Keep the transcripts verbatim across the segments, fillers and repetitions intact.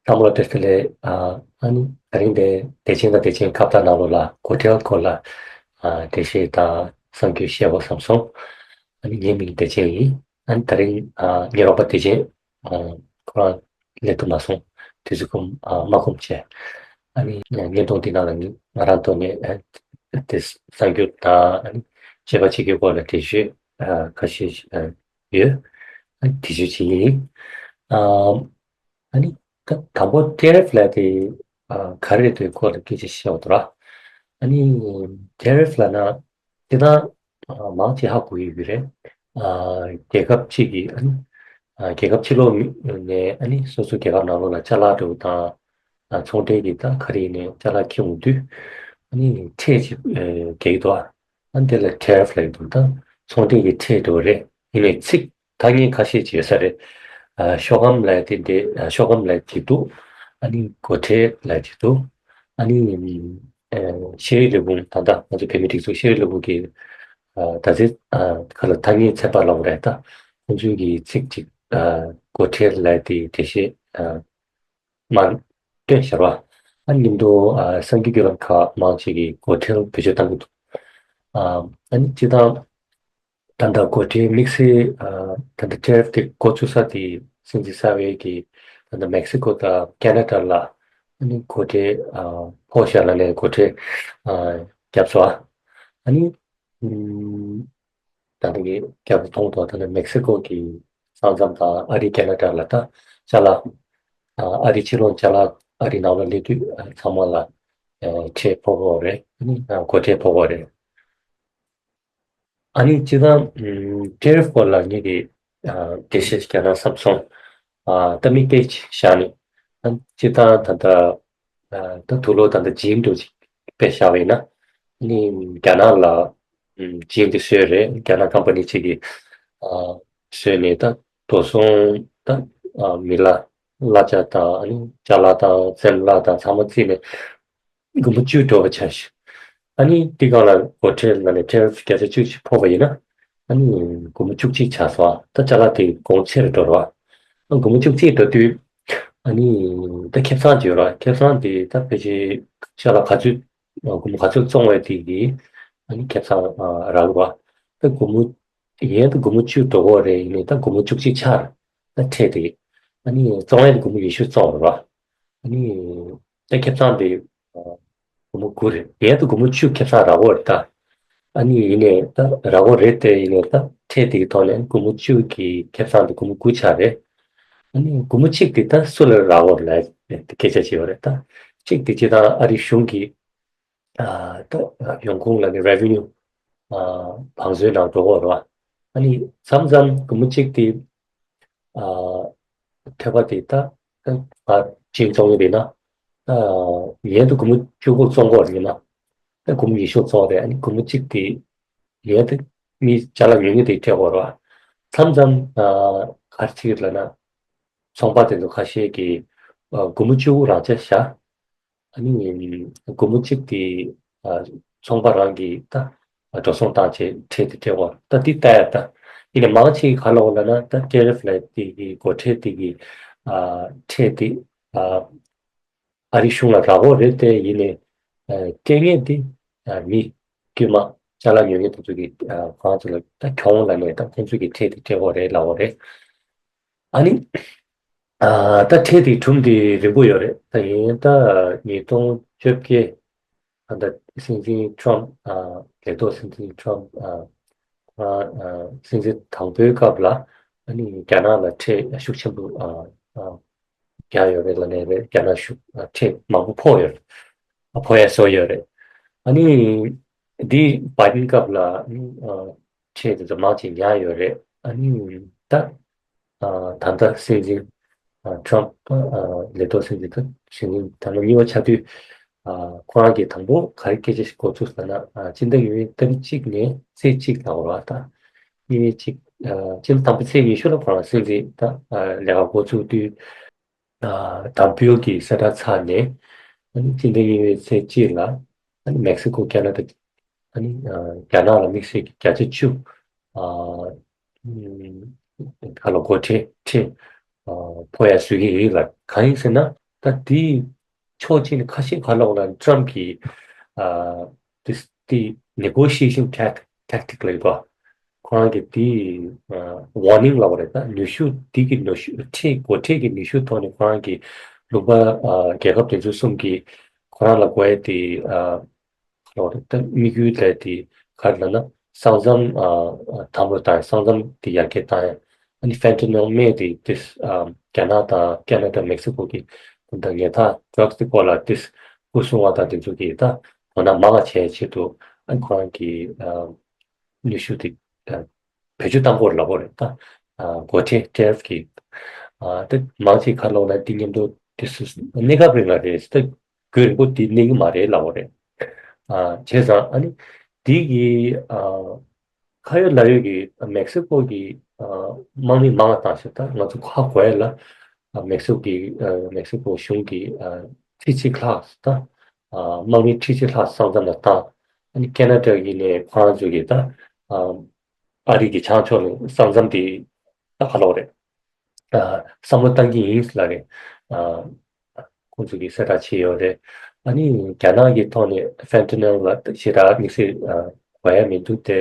ཚང་མ་ལ་བཀྲ་ཤིས་བདེ་ལེགས། ཨ་ཨ་ནི་དེ་རིང་དེ་བདེ་ཆེན་དང་བདེ་ཆེན་ཁ་བརྡ་ནང་ལོགས་ལ་སྒོ་ཁྲལ་སྐོར་ལ་ཨ་འགྲེལ་བཤད་དང་གསར་འགྱུར་བཤད་དགོས་བསམ་སོང་། ཨ་ནི་ངའི་མིང་བདེ་ཆེན་ཡིན། ཨ་ནི་དེ་རིང་ཨ་ངའི་རོགས་པ་བདེ་ཆེན་ཨ་ཁོ་རང་སླེབས་ཐུབ་མ་སོང་། དུས་ཚོད་ཁོམ་ཨ་མ་ཁོམ་བྱས། ཨ་ནི་བརྙན་ཐུང་འདི་ནང་ལ་ནི་ང་རང་ཐོག་ནས་ཨ་དེ་གསར་འགྱུར་དང་ཨ་ནི་བྱེད་པ་བྱེད་རྒྱུའི་སྐོར་ལ་འགྲེལ་བཤད་ཨ་ཁ་ཤས་ཨ་ཡོད། ཨ་ནི་དེ་ཚོ་བྱེད་ཀྱི་ཡིན། ཨ་ཨ་ནི་ད་དང་པོ་ཊེ་རིཕ་ལབ་དེ་ཨ་ག་རེ་རེད་དེ་སྐོར་ལ་སྐད་ཆ་བཤད་འོ་དོ་ར། ཨ་ནི་ཊེ་རིཕ་ལབ་ན་དེ་དང་ཨ་མང་ཆེ་ཧ་གོ་ཡི་ཡོད་རེད། ཨ་རྒྱལ་ཁབ་གཅིག་གིས་ཨ་ནི་ཨ་རྒྱལ་ཁབ་ཕྱི་ལོགས་མི་ནས་ཨ་ནི་སོ་སོ་རྒྱལ་ཁབ་ནང་ལོགས་ལ་ཅ་ལག་འདྲ་བོ་དང་ཨ་ཚོང་འབྲེལ་གྱི་ད་ག་རེ་ཡིན་ནའི་ཅ་ལག་འཁྱེར་འོང་དུས་ཨ་ནི་ཁྲལ་ཅིག་ཨ་རྒྱག་གི་འདུག་ཨ། ཨ་ནི་དེ་ལ་ཊེ་རིཕ་ལབ་ཀྱི་འདུག་ད་ཚོང་འབྲེལ་གྱི་ཁྲལ་འདྲ་བོ་རེད། ཡིན་ནའི་ཚིག་ཐ་སྙད་ཁ་ཤས་ཅིག་ཡོད་ས་རེད། ཨ་ཤོག་སྒམ་ལབ་དེ་འདི་ཨ་ཤོག་སྒམ་ལབ་ཅིག་འདུག་ཨ་ནི་སྒོ་ཁྲལ་ལབ་ཅིག་འདུག་ཨ་ནི་ཨ་ཤེས་རིག་ལས་ཁུངས་ད་ལྟ་ང་ཚོ་བོད་མིའི་སྒྲིག་འཛུགས་ཤེས་རིག་ལས་ཁུངས་ཀྱི་ཨ་ད་ཚེ་ཨ་ག་ལ་ཐ་སྙད་ཚན་པ་ལབ་དགོས་རེད། ད་ཁོང་ཚོའི་གི་ཚིག་ཅིག་ཨ་སྒོ་ཁྲལ་ལབ་དེ་འགྲེལ་བཤད་ཨ་མར་སྟོན་བཞག་པ། ཨ་མཉམ་དུ་ཨ་གསར་འགྱུར་བརྒྱུད་ལམ་ཁག་མང་ཆེ་གིས་སྒོ་ཁྲལ་བེད་སྤྱོད་གཏང་གི་འདུག་ཨ་ཨ་ནི་སྤྱིར་བཏང་ད་ལྟ་སྒོ་ཁྲལ་དམིགས་བསལ་ཨ་ད་ལྟ་ཊེ་རིཕ་དེ་འགོ་བཙུགས་ས་དེ་སྲིད་འཛིན་གསར་པའི་གི་ད་ལྟ་མེག་སི་ཀོ་དང་ཁེ་ན་ཌ་ལ་ཨ་ནི་སྒོ་ཁྲལ་ཨ་ཕོག་བཞག་ལབ་ནས་སྒོ་ཁྲལ་ཨ་བརྒྱབ་སོང་། ཨ་ནི་ཨམ། ད་ལྟ་གི་རྒྱབ་ཏུ་མཐོང་ཐོག་ད་ནི་མེག་སི་ཀོ་གི་ས་མཚམས་དང་ཨ་རི་ཁེ་ན་ཌ་ལ་ད་ཅ་ལག་ཨ་ཨ་རི་ཕྱི་ལོགས་ཅ་ལག་ཨ་རི་ནང་ལ་སླེབས་དུས་ཨ་ཚང་མ་ལ་ཨ་ཁྲལ་ཕོག་གི་རེད། ཨ་ནི་ཨ་སྒོ་ཁྲལ་ཕོག་གི་རེད། ཨ་ནི་སྤྱིར་བཏང་ཨམ་ཊེ་རིཕ་སྐོར་ལ་ངེད་ཀྱིས་ཨ་འགྲེལ་བཤད་ཞིག་རྒྱག་ན་བསམ་སོང་། ཨ་ད་མིག་དཔེ་ཅིག་བཞག་ནས་ཨ་སྤྱིར་བཏང་ད་ལྟ་ད་དུག་ལོག་ད་ལྟ་ཇི་ཨེམ་འདྲ་ཅིག་དཔེ་བཞག་པ་ཡིན་ན། ནི་རྒྱ་ནག་ལ་ཇི་ཨེམ་དེ་བཟོས་རེད། རྒྱ་ནག་ཀམ་པ་ནི་གཅིག་གིས་བཟོས་ནས་ད་འགྲོ་སོང་ད་མི་ལ་གླ་ཆ་དང་ཨ་ནི་ཅ་ལག་དང་སེམས་ལ་དང་ཚང་མ་བརྩིས་ནས་སྒོར་མོ་བཅུ་འགྲོ་བ་ཆ་ཞིག་ཨ་ནི་དེ་གང་ལ་སྒོ་ཁྲལ་ལ་ནས་ཊེ་རིཕ་བརྒྱ་ཆ་བཅུ་གཅིག་ཕོག་པ་ཡིན་ན་ཨ་ནི་སྒོར་མོ་བཅུ་གཅིག་ཆགས་སོང་། ད་ཅ་ལག་དེ་གོང་ཆེ་རུ་འགྲོ་རོགས། སྒོར་མོ་བཅུ་གཅིག་འགྲོ་དུས་ཨ་ནི་ད་ཁེ་བཟང་ཅིག་ཡོད་ར། ཁེ་བཟང་དེ་ད་ཕལ་ཆེར་ཅ་ལག་ག་ཚོད་སྒོར་མོ་ག་ཚོད་བཙོང་བའི་དེ་གི་ཨ་ནི་ཁེ་བཟང་རག་ར། ད་སྒོར་མོ་ཡན་དུ་སྒོར་མོ་བཅུ་འགྲོ་གོ་རེད། ཡིན་ནའི་ད་སྒོར་མོ་བཅུ་གཅིག་ཆགས་རེད། ད་ཁྲལ་དེ་ཨ་ནི་བཙོང་ཡན་དུ་སྒོར་མོ་ཉི་ཤུ་བཙོང་ར། ཨ་ནི་ད་ཁེ་བཟང་དེ་སྒོར་མོ་དགུ་རེད། ཡན་དུ་སྒོར་མོ་བཅུ་ཁེ་བཟང་རག་གོ་རེད་ད། ཨ་ནི་ཡིན་ནའི་ད་རག་གོ་རེད་དེ་ཡིན་ནའི་ད་ཁྲལ་དེ་གི་ཐོག་ནས་སྒོར་མོ་བཅུ་གི་ཁེ་བཟང་དེ་སྒོར་མོ་དགུ་ཆགས་རེད། ཨ་ནི་སྒོར་མོ་གཅིག་དེ་ད་སུ་ལ་རག་གོ་རེད་ལབ་སྐད་ཆ་བྱས་པ་རེད་ད། གཅིག་དེ་སྤྱིར་བཏང་ཨ་རི་གཞུང་གི་ཨ་ད་ཡོང་ཁུངས་ལ་ནི་རེ་ཝེ་ནིའུ་ཨ་བང་མཛོད་ནང་འགྲོ་གོ་རེད་བ། ཨ་ནི་མཚམས་མཚམས་སྒོར་མོ་གཅིག་དེ་ཨ་ཐོལ་པ་དེ་ད་ད་ང་ཇི་ཨེམ་བཙོང་གི་རེད་ན་ཨ་ཡན་དུ་སྒོར་མོ་བཅུ་དགུ་བཙོང་གོ་རེད་ན་ད་སྒོར་མོ་ཉི་ཤུ་བཙོང་རེད། ཨ་ནི་སྒོར་མོ་གཅིག་དེ་ཡན་དུ་མི་ཅ་ལག་ཉོ་མཁན་དེ་སྤྲད་གོ་རེད་བ། མཚམས་མཚམས་ཨ་ག་རེ་བྱེད་ཀྱི་རེད་ལབ་ན་ཚོང་པ་དེ་ཚོ་ཁ་ཤས་ཀྱིས་ཨ་སྒོར་མོ་བཅུ་དགུ་རང་ཆ་བཞག་ཨ་ནི་སྒོར་མོ་གཅིག་དེ་ཨ་ཚོང་པ་རང་གིས་ད་འགྲོ་སོང་བཏང་བྱས་ཁྲལ་དེ་སྤྲད་པ་ད་འདི་ལྟ་ཡ་ད། ཡིན་ནའི་མང་ཆེ་ག་ལ་འོ་ལབ་ན་ད་ཊེ་རིཕ་ལབ་དེ་གི་སྒོ་ཁྲལ་དེ་གི་ཨ་ཁྲལ་དེ་ཨ་ཨ་རི་གཞུང་ལ་རག་གོ་རེད་དེ། ཡིན་ནའི་ཨ་སྤྲད་མཁན་དེ་ཨ་མི་དཀྱུས་མ་ཅ་ལག་ཉོ་མཁན་དེ་ཚོ་གི་ཨ་ཁོང་ཚོ་ལ་ད་གྱོང་ལབ་ནས་ད་ཁོང་ཚོ་གི་ཁྲལ་དེ་སྤྲད་གོ་རེད་ལབ་གོ་རེད། ཨ་ནི། ཨ་ད་ཁྲལ་དེ་སྒྲོམ་དེ་རིང་པོ་ཡོད་རེད། ད་ཡིན་ད་ཉིས་སྟོང་བཅོ་བརྒྱད་ཨ་ད་སྲིད་འཛིན་ཊམ་ཨ་ལས་ཐོག་སྲིད་འཛིན་ཊམ་ཨ་ཨ་སྲིད་འཛིན་དང་པོའི་སྐབས་ལ་ཨ་ནི་རྒྱ་ནག་ལ་ཁྲལ་ཤུགས་ཆེན་པོ་ཨ་ཨ་རྒྱག་ཡོད་རེད་ལབ་ནས་རེད། རྒྱ་ནག་ཤུགས་ཨ་ཁྲལ་མང་པོ་ཕོག་ཡོད་རེད། ཨ་ཕོག་ཡ་བཟོ་ཡོད་རེད། ཨ་ནི་འདི་བྷའི་ཌེན་སྐབས་ལ་ཨ་ནི་ཨ་ཁྲལ་དེ་ཚོ་མང་ཆེ་ཉར་ཡོད་རེད། ཨ་ནི་ད། ཨ་ད་ལྟ་སྲིད་འཛིན་ཨ་ཊམ་ཨ་ལས་ཐོག་སྲིད་འཛིན་ད་སྲིད་འཛིན་ད་ལོ་གཉིས་པ་ཆགས་དུས་ཨ་ཁོ་རང་གིས་དང་པོ་ག་རེ་སྐད་ཆ་ཞིག་འགོ་ཚུགས་ཟེར་ན་ཨ་སྤྱི་ཟླ་གཉིས་པའི་ཏ་རིག་གཅིག་ནས་ཚེས་གཅིག་ལ་འོ་ར་ད་གཉིས་པའི་གཅིག་ཨ་སྤྱི་ཟླ་དང་པོ་ཚེས་ཉི་ཤུ་ལ་ཁོ་རང་སྲིད་འཛིན་ད་ཨ་ལས་ཀ་འགོ་ཚུགས་དུས་ཨ་དམ་འབུལ་གྱི་གསལ་བསྒྲགས་ཚར་ནས་ཨ་ནི་སྤྱི་ཟླ་གཉིས་པའི་ཚེས་གཅིག་ལ་ཨ་ནི་མེག་སི་ཀོ་ཁེ་ན་ཌ་ཨ་ནི་ཨ་རྒྱ་ནག་ལ་དམིགས་བསལ་གྱི་བརྒྱ་ཆ་བཅུ་ཨ་ཨ་ག་ལ་སྒོ་ཁྲལ་ཁྲལ་ཨ་ཕོག་ཡ་བཟོ་གི་ཡོད་ལ། གང་ཡིན་ཟེར་ན་ ད་དེའི་ཕྱོགས་གཅིག་ནས་ཁ་ཤས་ག་རེ་ལབ་དགོས་ལབ་ན། ཊམ་གྱི་ཨ་དེ་དེ་ནེ་གོ་ཤི་ཡེ་ཤན་ཊེག་ཊེག་ཊིག་ལབ་ཡོད་པ། ཁོ་རང་གི་དེ་ཝར་ནིང་ལབ་པ་རེད། ད་ནུས་ཤུགས་དེ་གི་ནུས་ཤུགས་ཁྲལ་སྒོ་ཁྲལ་གྱི་ནུས་ཤུགས་ཐོག་ནས་ཁོ་རང་གི་ལུང་པ་ཨ་རྒྱལ་ཁབ་དེ་ཚོ་གསུམ་གྱིས་ཁོ་རང་ལ་དགོས་ཡ་དེ་ཨ་ལོ་རེ་ད་དམིགས་ཡུལ་ལས་དེ་ག་རེ་ལབ་ན། ས་མཚམས་ཨ་དམ་རུ་བཏང་ཡ། ས་མཚམས་དེ་ཡར་རྒྱས་བཏང་ཡ། ཨ་ནི་ཕེན་ཊ་ནིལ་སྨན་དེ་དེ་ཨ་རྒྱ་ནག་དང་ཁེ་ན་ཌ། མེག་སི་ཀོ་གི་ད་ཉལ་ཐ་ཌྲག་སི་དེ་སྐོར་ལ་དེ་སྐུ་སྲུང་བ་དང་དེ་ཚོ་གིས་ད་དོ་སྣང་མང་བ་བྱས་ཆེད་དུ། ཨ་ཁོ་རང་གི་ཨ་ནུས་ཤུགས་དེ་ཨ་བེད་སྤྱོད་བཏང་དགོས་ལབ་པ་རེད། ད་ཨ་སྒོ་ཁྲལ་ཊེ་རིཕ་གི་ཨ་དེ་མང་ཆེ་ག་རེ་ལབ་ན། དེ་མཉམ་དུ་དེ་སུ་གནས་སྐབས་རིང་ལ་རེད། ད་དུས་རིང་པོ་དེ་གནས་ཀྱི་མ་རེད་ལབ་པ་རེད། ཨ་བྱས་ཙང་ཨ་ནི་དེ་གི་ཨ་ཁ་ཡོད་ལག་ཡོད་ཀྱི་མེག་སི་ཀོ་གི་ཨ་དམག་མི་མང་བ་བཏང་ཞིག་ད་ང་ཚོ་ཧ་གོ་ཡ་ལ། ཨ་མེག་སི་ཀོ་གི་ཨ་མེག་སི་ཀོ་གཞུང་གི་ཨ་ཁྲི་གཅིག་ལྷག་ད་ཨ་དམག་མི་ཁྲི་གཅིག་ལྷག་ས་མཚམས་ལ་བཏང་། ཨ་ནི་ཁེ་ན་ཌ་ཡིན་ནའི་ཁོ་རང་ཚོ་གི་ད་ཨ་ཨ་རི་གི་བྱང་ཕྱོགས་ལ་ས་མཚམས་དེ་ད་ག་ལབ་རེད། ཨ་བསམ་བློ་བཏང་གི་ཡིན་ལབ་རེད། ཨ་ཁོང་ཚོ་གིས་གསལ་བསྒྲགས་བྱས་ཡོད་རེད། ཨ་ནི་རྒྱ་ནག་གི་ཐོག་ནས་ཕེན་ཊ་ནིལ་ལ་ཞེ་དྲག་དམིགས་བསལ་ཨ་དགོས་ཡ་མི་འདུག་སྟེ།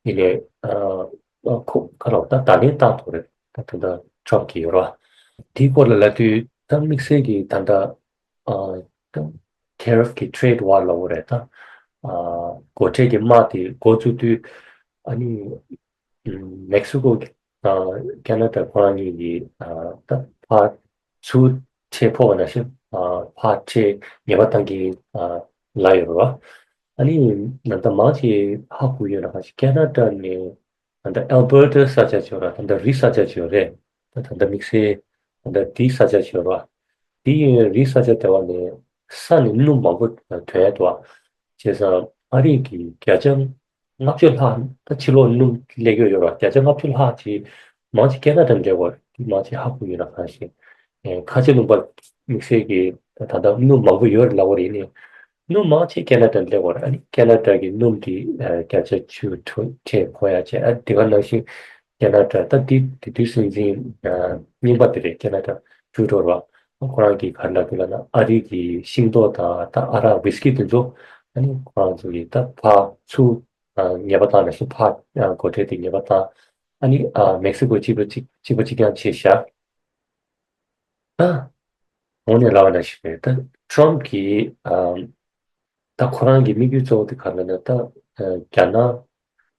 ཡིན་ནའི་ཨ་ཁོ་ག་ལབ་ད་བརྡ་ལན་བཏང་ཐུབ་རེད། ད་ད་ལྟ་ཊམ་གྱིས་ཡོད་རེད་བ། དེའི་སྐོར་ལ་ལབ་དུས་ད་དམིགས་བསལ་གྱི་ད་ལྟ་ཨ་ཊེ་རིཕ་གི་ཊེ་རེ་ཌི་ཝར་ལབ་དགོས་རེད། ད་ཨ་སྒོ་ཁྲལ་གྱི་དམག་དེ་འགོ་བཙུགས་དུས་ཨ་ནི་ཨམ་མེག་སི་ཀོ་གི་ཨ་ཁེ་ན་ཌ་ཁོ་རང་གཉིས་ཀྱིས་ཨ་ད་ཕར་ཚུར་ཁྲལ་ཕོག་པ་ནང་བཞིན་ཨ་ཕར་ཁྲལ་ངེས་པར་བཏང་གི་ཨ་ལབ་ཡོད་རེད་བ། ཨ་ནི་ད་ལྟ་མང་ཆེ་ཧ་གོ་ཡོད་ན། ཁ་ཤས་ཁེ་ན་ཌ་ནས་ད་ལྟ་ཨལ་བར་ཊ་ས་ཆ་ཅིག་ཡོད་རེད། ད་ལྟ་རི་ས་ཆ་ཅིག་ཡོད་རེད། ད་ད་ལྟ་དམིགས་བསལ་ད་ལྟ་དེའི་ས་ཆ་ཅིག་ཡོད་རེད་བ། དེའི་རི་ས་ཆ་དེ་བ་ནས་ས་ནས་སྣུམ་མང་པོ་ཐོན་ཡ་འདུག་བ། བྱས་ཙང་ཨ་རི་གི་བརྒྱ་ཆ་ལྔ་བཅུ་ལྷག་ད་ཕྱི་ལོགས་སྣུམ་སླེབས་ཀྱི་ཡོད་རེད་བ། བརྒྱ་ཆ་ལྔ་བཅུ་ལྷག་ཅིག་མང་ཆེ་ཁེ་ན་ཌ་ནས་སླེབས་ཡོད་རེད། མང་ཆེ་ཧ་གོ་ཡོད་ན་གང་ཞིག་ཨེ་ཁ་ཆེ་ལུང་པ་དམིགས་བསལ་གྱི་ད་ལྟ་སྣུམ་མང་པོ་ཡོད་རེད་ལབ་པ་རེད། ནི་སྣུམ་མང་ཆེ་ཁེ་ན་ཌ་ནས་སླེབས་ཡོད་རེད། ཨ་ནི་ཁེ་ན་ཌ་གི་སྣུམ་དེ་ཨ་བརྒྱ་ཆ་བཅུ་ཁྲི་ཁྲི་ཕོག་ཡ་བྱས། ཨ་དེ་ག་ནང་བཞིན་ཁེ་ན་ཌ་ད་དེ་དེ་དུས་སྲིད་འཛིན་ཨ་རྙིང་པ་དེ་རེད། ཁེ་ན་ཌ་ཊུ་རུ་ཌོ་རེད་བ། ཁོ་རང་གིས་ག་རེ་ལབ་འདུག་ལབ་ན། ཨ་རི་གི་ཤིང་ཏོག་དང་ད་ཨ་རག་ཝིས་ཀི་དེ་ཚོ་ཨ་ནི་ཁོ་རང་ཚོ་གིས་ད་ཕར་ཚུར་ཨ་ཉེས་པ་བཏང་། ནང་བཞིན་ཕར་ཨ་སྒོ་ཁྲལ་དེ་ཉེས་པ་བཏང་། ཨ་ནི་ཨ་མེག་སི་ཀོ་གཅིག་པ་གཅིག་གཅིག་པ་གཅིག་རྐྱང་བྱས་བཞག་ད་འོང་ནས་ལབ་པ་ནང་བཞིན་རེད། ད་ཊམ་གྱིས་ཨ་ད་ཁོ་རང་གི་དམིགས་ཡུལ་གཙོ་བོ་དེ་ག་རེ་ལབ་ན། ད་ཨ་རྒྱ་ནག་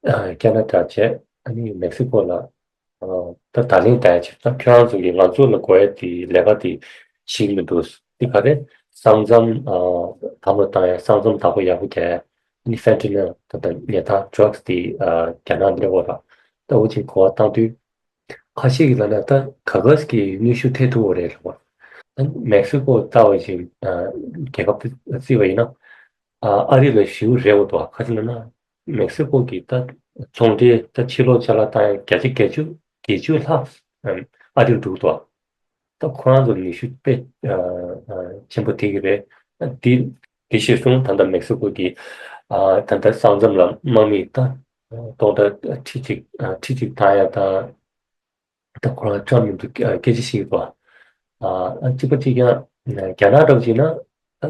ཨ་ཁེ་ན་ཌ་བྱས། ཨ་ནི་མེག་སི་ཀོ་ལ་ཨ་ད་བརྡ་ལན་བསྟན་ཡ་ཅིག་ད་ཁྱོད་རང་ཚོ་གིས་ང་ཚོ་ལ་དགོས་ཡ་དེ་ལས་ཀ་དེ་བྱེད་ཀྱི་མི་འདུག་དེ་ག་རེ་ས་མཚམས་ཨ་དམ་རུ་བཏང་ཡ། ས་མཚམས་བདག་པོ་ཡག་པོ་རྒྱག་ཡ། ཨ་ནི་ཕེན་ཊ་ནིལ་ད་ད་ཉལ་ཐ་ཌྲག་སི་དེ་ཨ་རྒྱ་ནག་སླེབས་ཡོད་རེད། ད་འུ་ཅག་གོ་བ་བཏང་དུས། ཁ་ཤས་ཀྱིས་ལབ་ན་ད་ག་ག་གི་ནུས་ཤུགས་ཐེབས་ཐུབ་པ་རེད་ལབ་པ། ད་མེག་སི་ཀོ་ལྟ་བ་བཞིན་ཨ་རྒྱལ་ཁབ་དེ་བརྩིས་པ་ཡིན་ན། ཨ་ཨ་རི་ལ་ཞེ་པོ་རེ་བ་འདུག་ཁ་ཅིག་ལབ་ན་མེག་སི་ཀོ་གི་ད་ཚོང་འབྲེལ་ད་ཕྱི་ལོགས་ཅ་ལག་བཏང་ཡ་བརྒྱ་ཆ་བརྒྱད་ཅུ་བརྒྱད་ཅུ་ལྷག་ཨ་རི་ལ་འགྲོ་གི་འདུག་ད་ཁོ་རང་ཚོ་ནུས་ཤུགས་དཔེ་ཨ་ཨ་ཆེན་པོ་ཐེབས་ཀྱི་རེད། དེ་དེ་གཞིར་བཟུང་ད་ལྟ་མེག་སི་ཀོ་གི་ཨ་ད་ལྟ་ས་མཚམས་ལ་དམག་མི་ད་སྟོང་ཕྲག་ཁྲི་གཅིག་ཨ་ཁྲི་གཅིག་བཏང་ཡ་དང་། ད་ཁོ་རང་ཊམ་མཉམ་དུ་སྐད་ཆ་བཤད་ཀྱི་འདུག་ཨ་ཨ་གཅིག་པ་གཅིག་རྐྱང་རྒྱ་ནག་འདྲ་བོ་བྱས་ན་ཨ་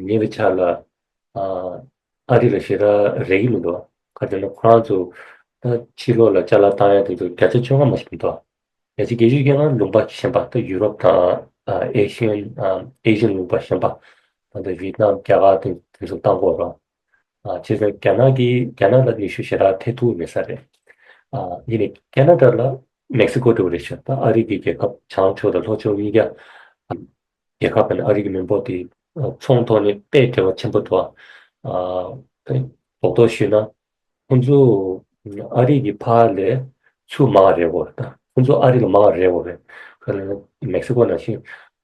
ཉེ་བའི་ཆར་ལ་ཨ་ཨ་རི་ལ་ཞེ་དྲག་རེ་གི་མི་འདུག་ག་རེ་ཟེར་ན་ཁོ་རང་ཚོ་ད་ཕྱི་ལོགས་ལ་ཅ་ལག་བཏང་ཡ་དེ་ཚོ་བརྒྱ་ཆ་བཅོ་ལྔ་མ་ཞིག་མི་འདུག་བརྒྱ་ཆ་བརྒྱད་ཅུ་ཡན་ལ་ལུང་པ་གཞན་པ། ད་ཡུ་རོབ་དང་ཨ་ཨེ་ཤི་ཡན་ཨ་ཨེ་ཤི་ཡན་ལུང་པ་གཞན་པ། ད་ལྟ་ཝི་ཡེད་ནམ། རྒྱ་གར་དེ་དེ་ཚོ་བཏང་གོ་ར། ཨ་བྱས་ཙང་རྒྱ་ནག་གིས་རྒྱ་ནག་ལ་ནུས་ཤུགས་ཞེ་དྲག་ཐེབས་ཐུབ་མེད་ས་རེད། ཨ་ཡིན་ནའི་ཁེ་ན་ཌ་ལ་མེག་སི་ཀོ་འདྲ་བོ་རེད་ཤག་ད་ཨ་རི་གི་རྒྱལ་ཁབ་བྱང་ཕྱོགས་དང་ལྷོ་ཕྱོགས་གཉིས་ཀ་རྒྱལ་ཁབ་ཨ་ནི་ཨ་རི་གི་མི་འབོར་དེ་ཚོང་ཐོག་ནས་དཔེ་འབྲེལ་བ་ཆེན་པོ་འདུག་ཨ་རྡོག་རྡོག་ཞུས་ན། ཁོང་ཚོ་ཨ་རི་གི་ཕར་ལ་ཚུར་མང་བ་རེད་གོ། ད་ཁོང་ཚོ་ཨ་རི་ལ་མང་བ་རེད་གོ་རེད། ཁ་ལ་མེག་སི་ཀོ་ནང་བཞིན་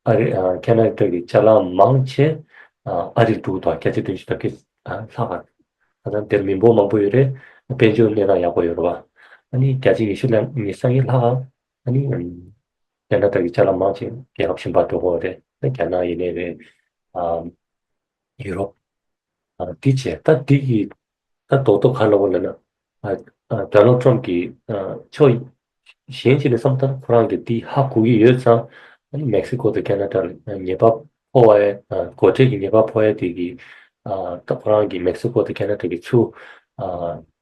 ཨ་རི་ཨ་ཁེ་ན་ཌ་གི་ཅ་ལག་མང་ཆེ་ཨ་ཨ་རིར་འགྲོ་གི་འདུག་བརྒྱ་ཆ་བདུན་ཅུ་དོན་བརྒྱད་ཨ་ལྷག་ག་ད་ལྟ་འདིར་མི་འབོར་མང་པོ་ཡོད་རེད། དཔལ་འབྱོར་གནས་སྟངས་ཡག་པོ་ཡོད་རེད་བ། ཨ་ནི་བརྒྱ་ཆ་ཉི་ཤུ་ལ་ཉི་ཤུ་རྩ་གཉིས་ལྷག་ཨ་ནི་ཁེ་ན་ཌ་གི་ཅ་ལག་མང་ཆེ་རྒྱལ་ཁབ་གཞན་པར་འགྲོ་གི་རེད། རྒྱ་ནག་ཡིན་ནའི་རེད། ཨ་ཡུ་རོབ། ཨ་འདི་བྱས་ད་འདི་གི་ད་རྡོག་རྡོག་ག་རེ་ལབ་དགོས་ལབ་ན། ཨ་ཨ་ཌོ་ནལ་ཌི་ཊརམ་ཕི་གི་ཨ་ཕྱོགས་གཞན་ཅིག་ནས་བསམ་ད་ཁོ་རང་གིས་འདི་ཧ་གོ་གི་ཡོད་ཙང་ ཨ་ནི་མེག་སི་ཀོ་དང་ཁེ་ན་ཌ་ལ་ཉེས་པ་ཕོག་པའི་སྒོ་ཁྲལ་གྱི་ཉེས་པ་ཕོག་ཡ་དེ་གི་ད་ཁོ་རང་གི་མེག་སི་ཀོ་དང་ཁེ་ན་ཌ་གི་ཚུར་